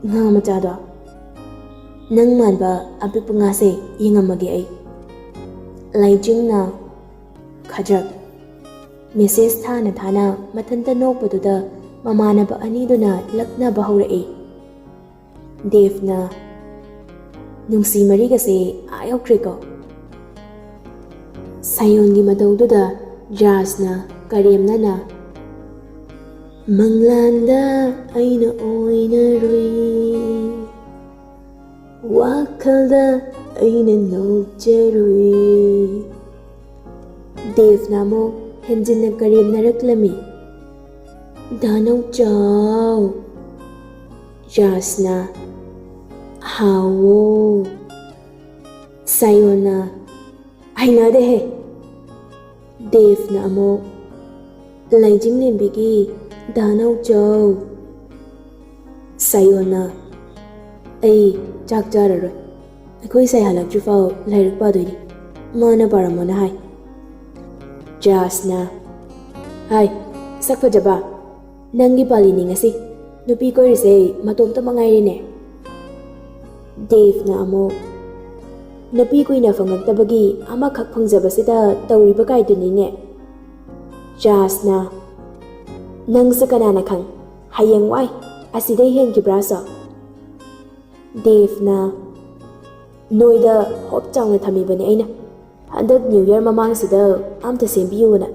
ꯉꯥ ꯃꯆꯥꯗꯣ꯫ ꯅꯪ ꯃꯥꯟꯕ ꯑꯄꯤꯛꯄ ꯉꯥꯁꯦ ꯌꯦꯡꯉꯝꯃꯒꯦ ꯑꯩ꯫" ꯂꯩꯖꯤꯡꯅ, "ꯈꯗ꯭ꯔꯛ꯫" ꯃꯦꯁꯦꯖ ꯊꯥꯅ ꯊꯥꯅ ꯃꯊꯟꯇ ꯅꯣꯛꯄꯗꯨꯗ ꯃꯃꯥꯟꯅꯕ ꯑꯅꯤꯗꯨꯅ ꯂꯛꯅꯕ ꯍꯧꯔꯛꯏ꯫ ꯗꯦꯕꯅ, "ꯅꯨꯡꯁꯤ ꯃꯔꯤꯒꯁꯦ ꯑꯥ ꯌꯧꯈ꯭ꯔꯦꯀꯣ꯫" ꯁꯥꯌꯣꯟꯒꯤ ꯃꯇꯧꯗꯨꯗ ꯖꯥꯁꯅ ꯀꯔꯦꯝꯅꯅ, "ꯃꯪꯂꯥꯟꯗ ꯑꯩꯅ ꯑꯣꯏꯅꯔꯨꯏ, ꯋꯥꯈꯜꯗ ꯑꯩꯅ ꯅꯣꯛꯆꯔꯨꯏ꯫" ꯗꯦꯕꯅ ꯑꯃꯨꯛ ꯍꯦꯟꯖꯤꯟꯅ ꯀꯔꯦꯝꯅꯔꯛꯂꯝꯃꯤ꯫ "ꯗꯥꯅꯧ ꯆꯥꯎ꯫" ꯖꯥꯁꯅ, "ꯍꯥꯎꯋꯣ꯫" ꯁꯥꯌꯣꯟꯅ, "ꯍꯩꯅꯗꯦꯍꯦ꯫" ꯗꯦꯕꯅ ꯑꯃꯨꯛ, "ꯂꯩꯖꯤꯡꯂꯦꯝꯕꯤꯒꯤ ꯗꯥꯅꯧ ꯆꯥꯎ꯫" ꯁꯥꯌꯣꯟꯅ, "ꯑꯩ ꯆꯥꯛ ꯆꯥꯔꯔꯣꯏ꯫ ꯑꯩꯈꯣꯏ ꯁꯥꯏ ꯍꯜꯂꯛꯇ꯭ꯔꯤꯐꯥꯎ ꯂꯥꯏꯔꯤꯛ ꯄꯥꯗꯣꯏꯅꯤ꯫ ꯃꯥꯅ ꯄꯥꯔꯝꯃꯣꯅ ꯍꯥꯏ꯫" ꯖꯥꯁꯅ, "ꯍꯥꯏ, ꯁꯛ ꯐꯖꯕ, ꯅꯪꯒꯤ ꯄꯥꯜꯂꯤꯅꯤ ꯉꯁꯤ꯫ ꯅꯨꯄꯤ ꯀꯣꯏꯔꯤꯁꯦ ꯃꯇꯣꯝꯇ ꯃꯉꯥꯏꯔꯦꯅꯦ꯫" ꯗꯦꯕꯅ ꯑꯃꯨꯛ, "ꯅꯨꯄꯤ ꯀꯨꯏꯅ ꯐꯪꯉꯛꯇꯕꯒꯤ ꯑꯃꯈꯛ ꯐꯪꯖꯕꯁꯤꯗ ꯇꯧꯔꯤꯕ ꯀꯥꯏꯗꯨꯅꯤꯅꯦ꯫" ꯖꯥꯁꯅ, "ꯅꯪꯁꯨ ꯀꯅꯥꯅ ꯈꯪ, ꯍꯌꯦꯡ ꯋꯥꯏ ꯑꯁꯤꯗꯩ ꯍꯦꯟꯈꯤꯕ꯭ꯔꯥꯁꯨ?" ꯗꯦꯕꯅ, "ꯅꯣꯏꯗ ꯍꯣꯞ ꯆꯥꯎꯅ ꯊꯝꯃꯤꯕꯅꯦ ꯑꯩꯅ, ꯍꯟꯗꯛ ꯅ꯭ꯌꯨ ꯌꯔ ꯃꯃꯥꯡꯁꯤꯗ ꯑꯝꯇ ꯁꯦꯝꯕꯤꯌꯨꯅ꯫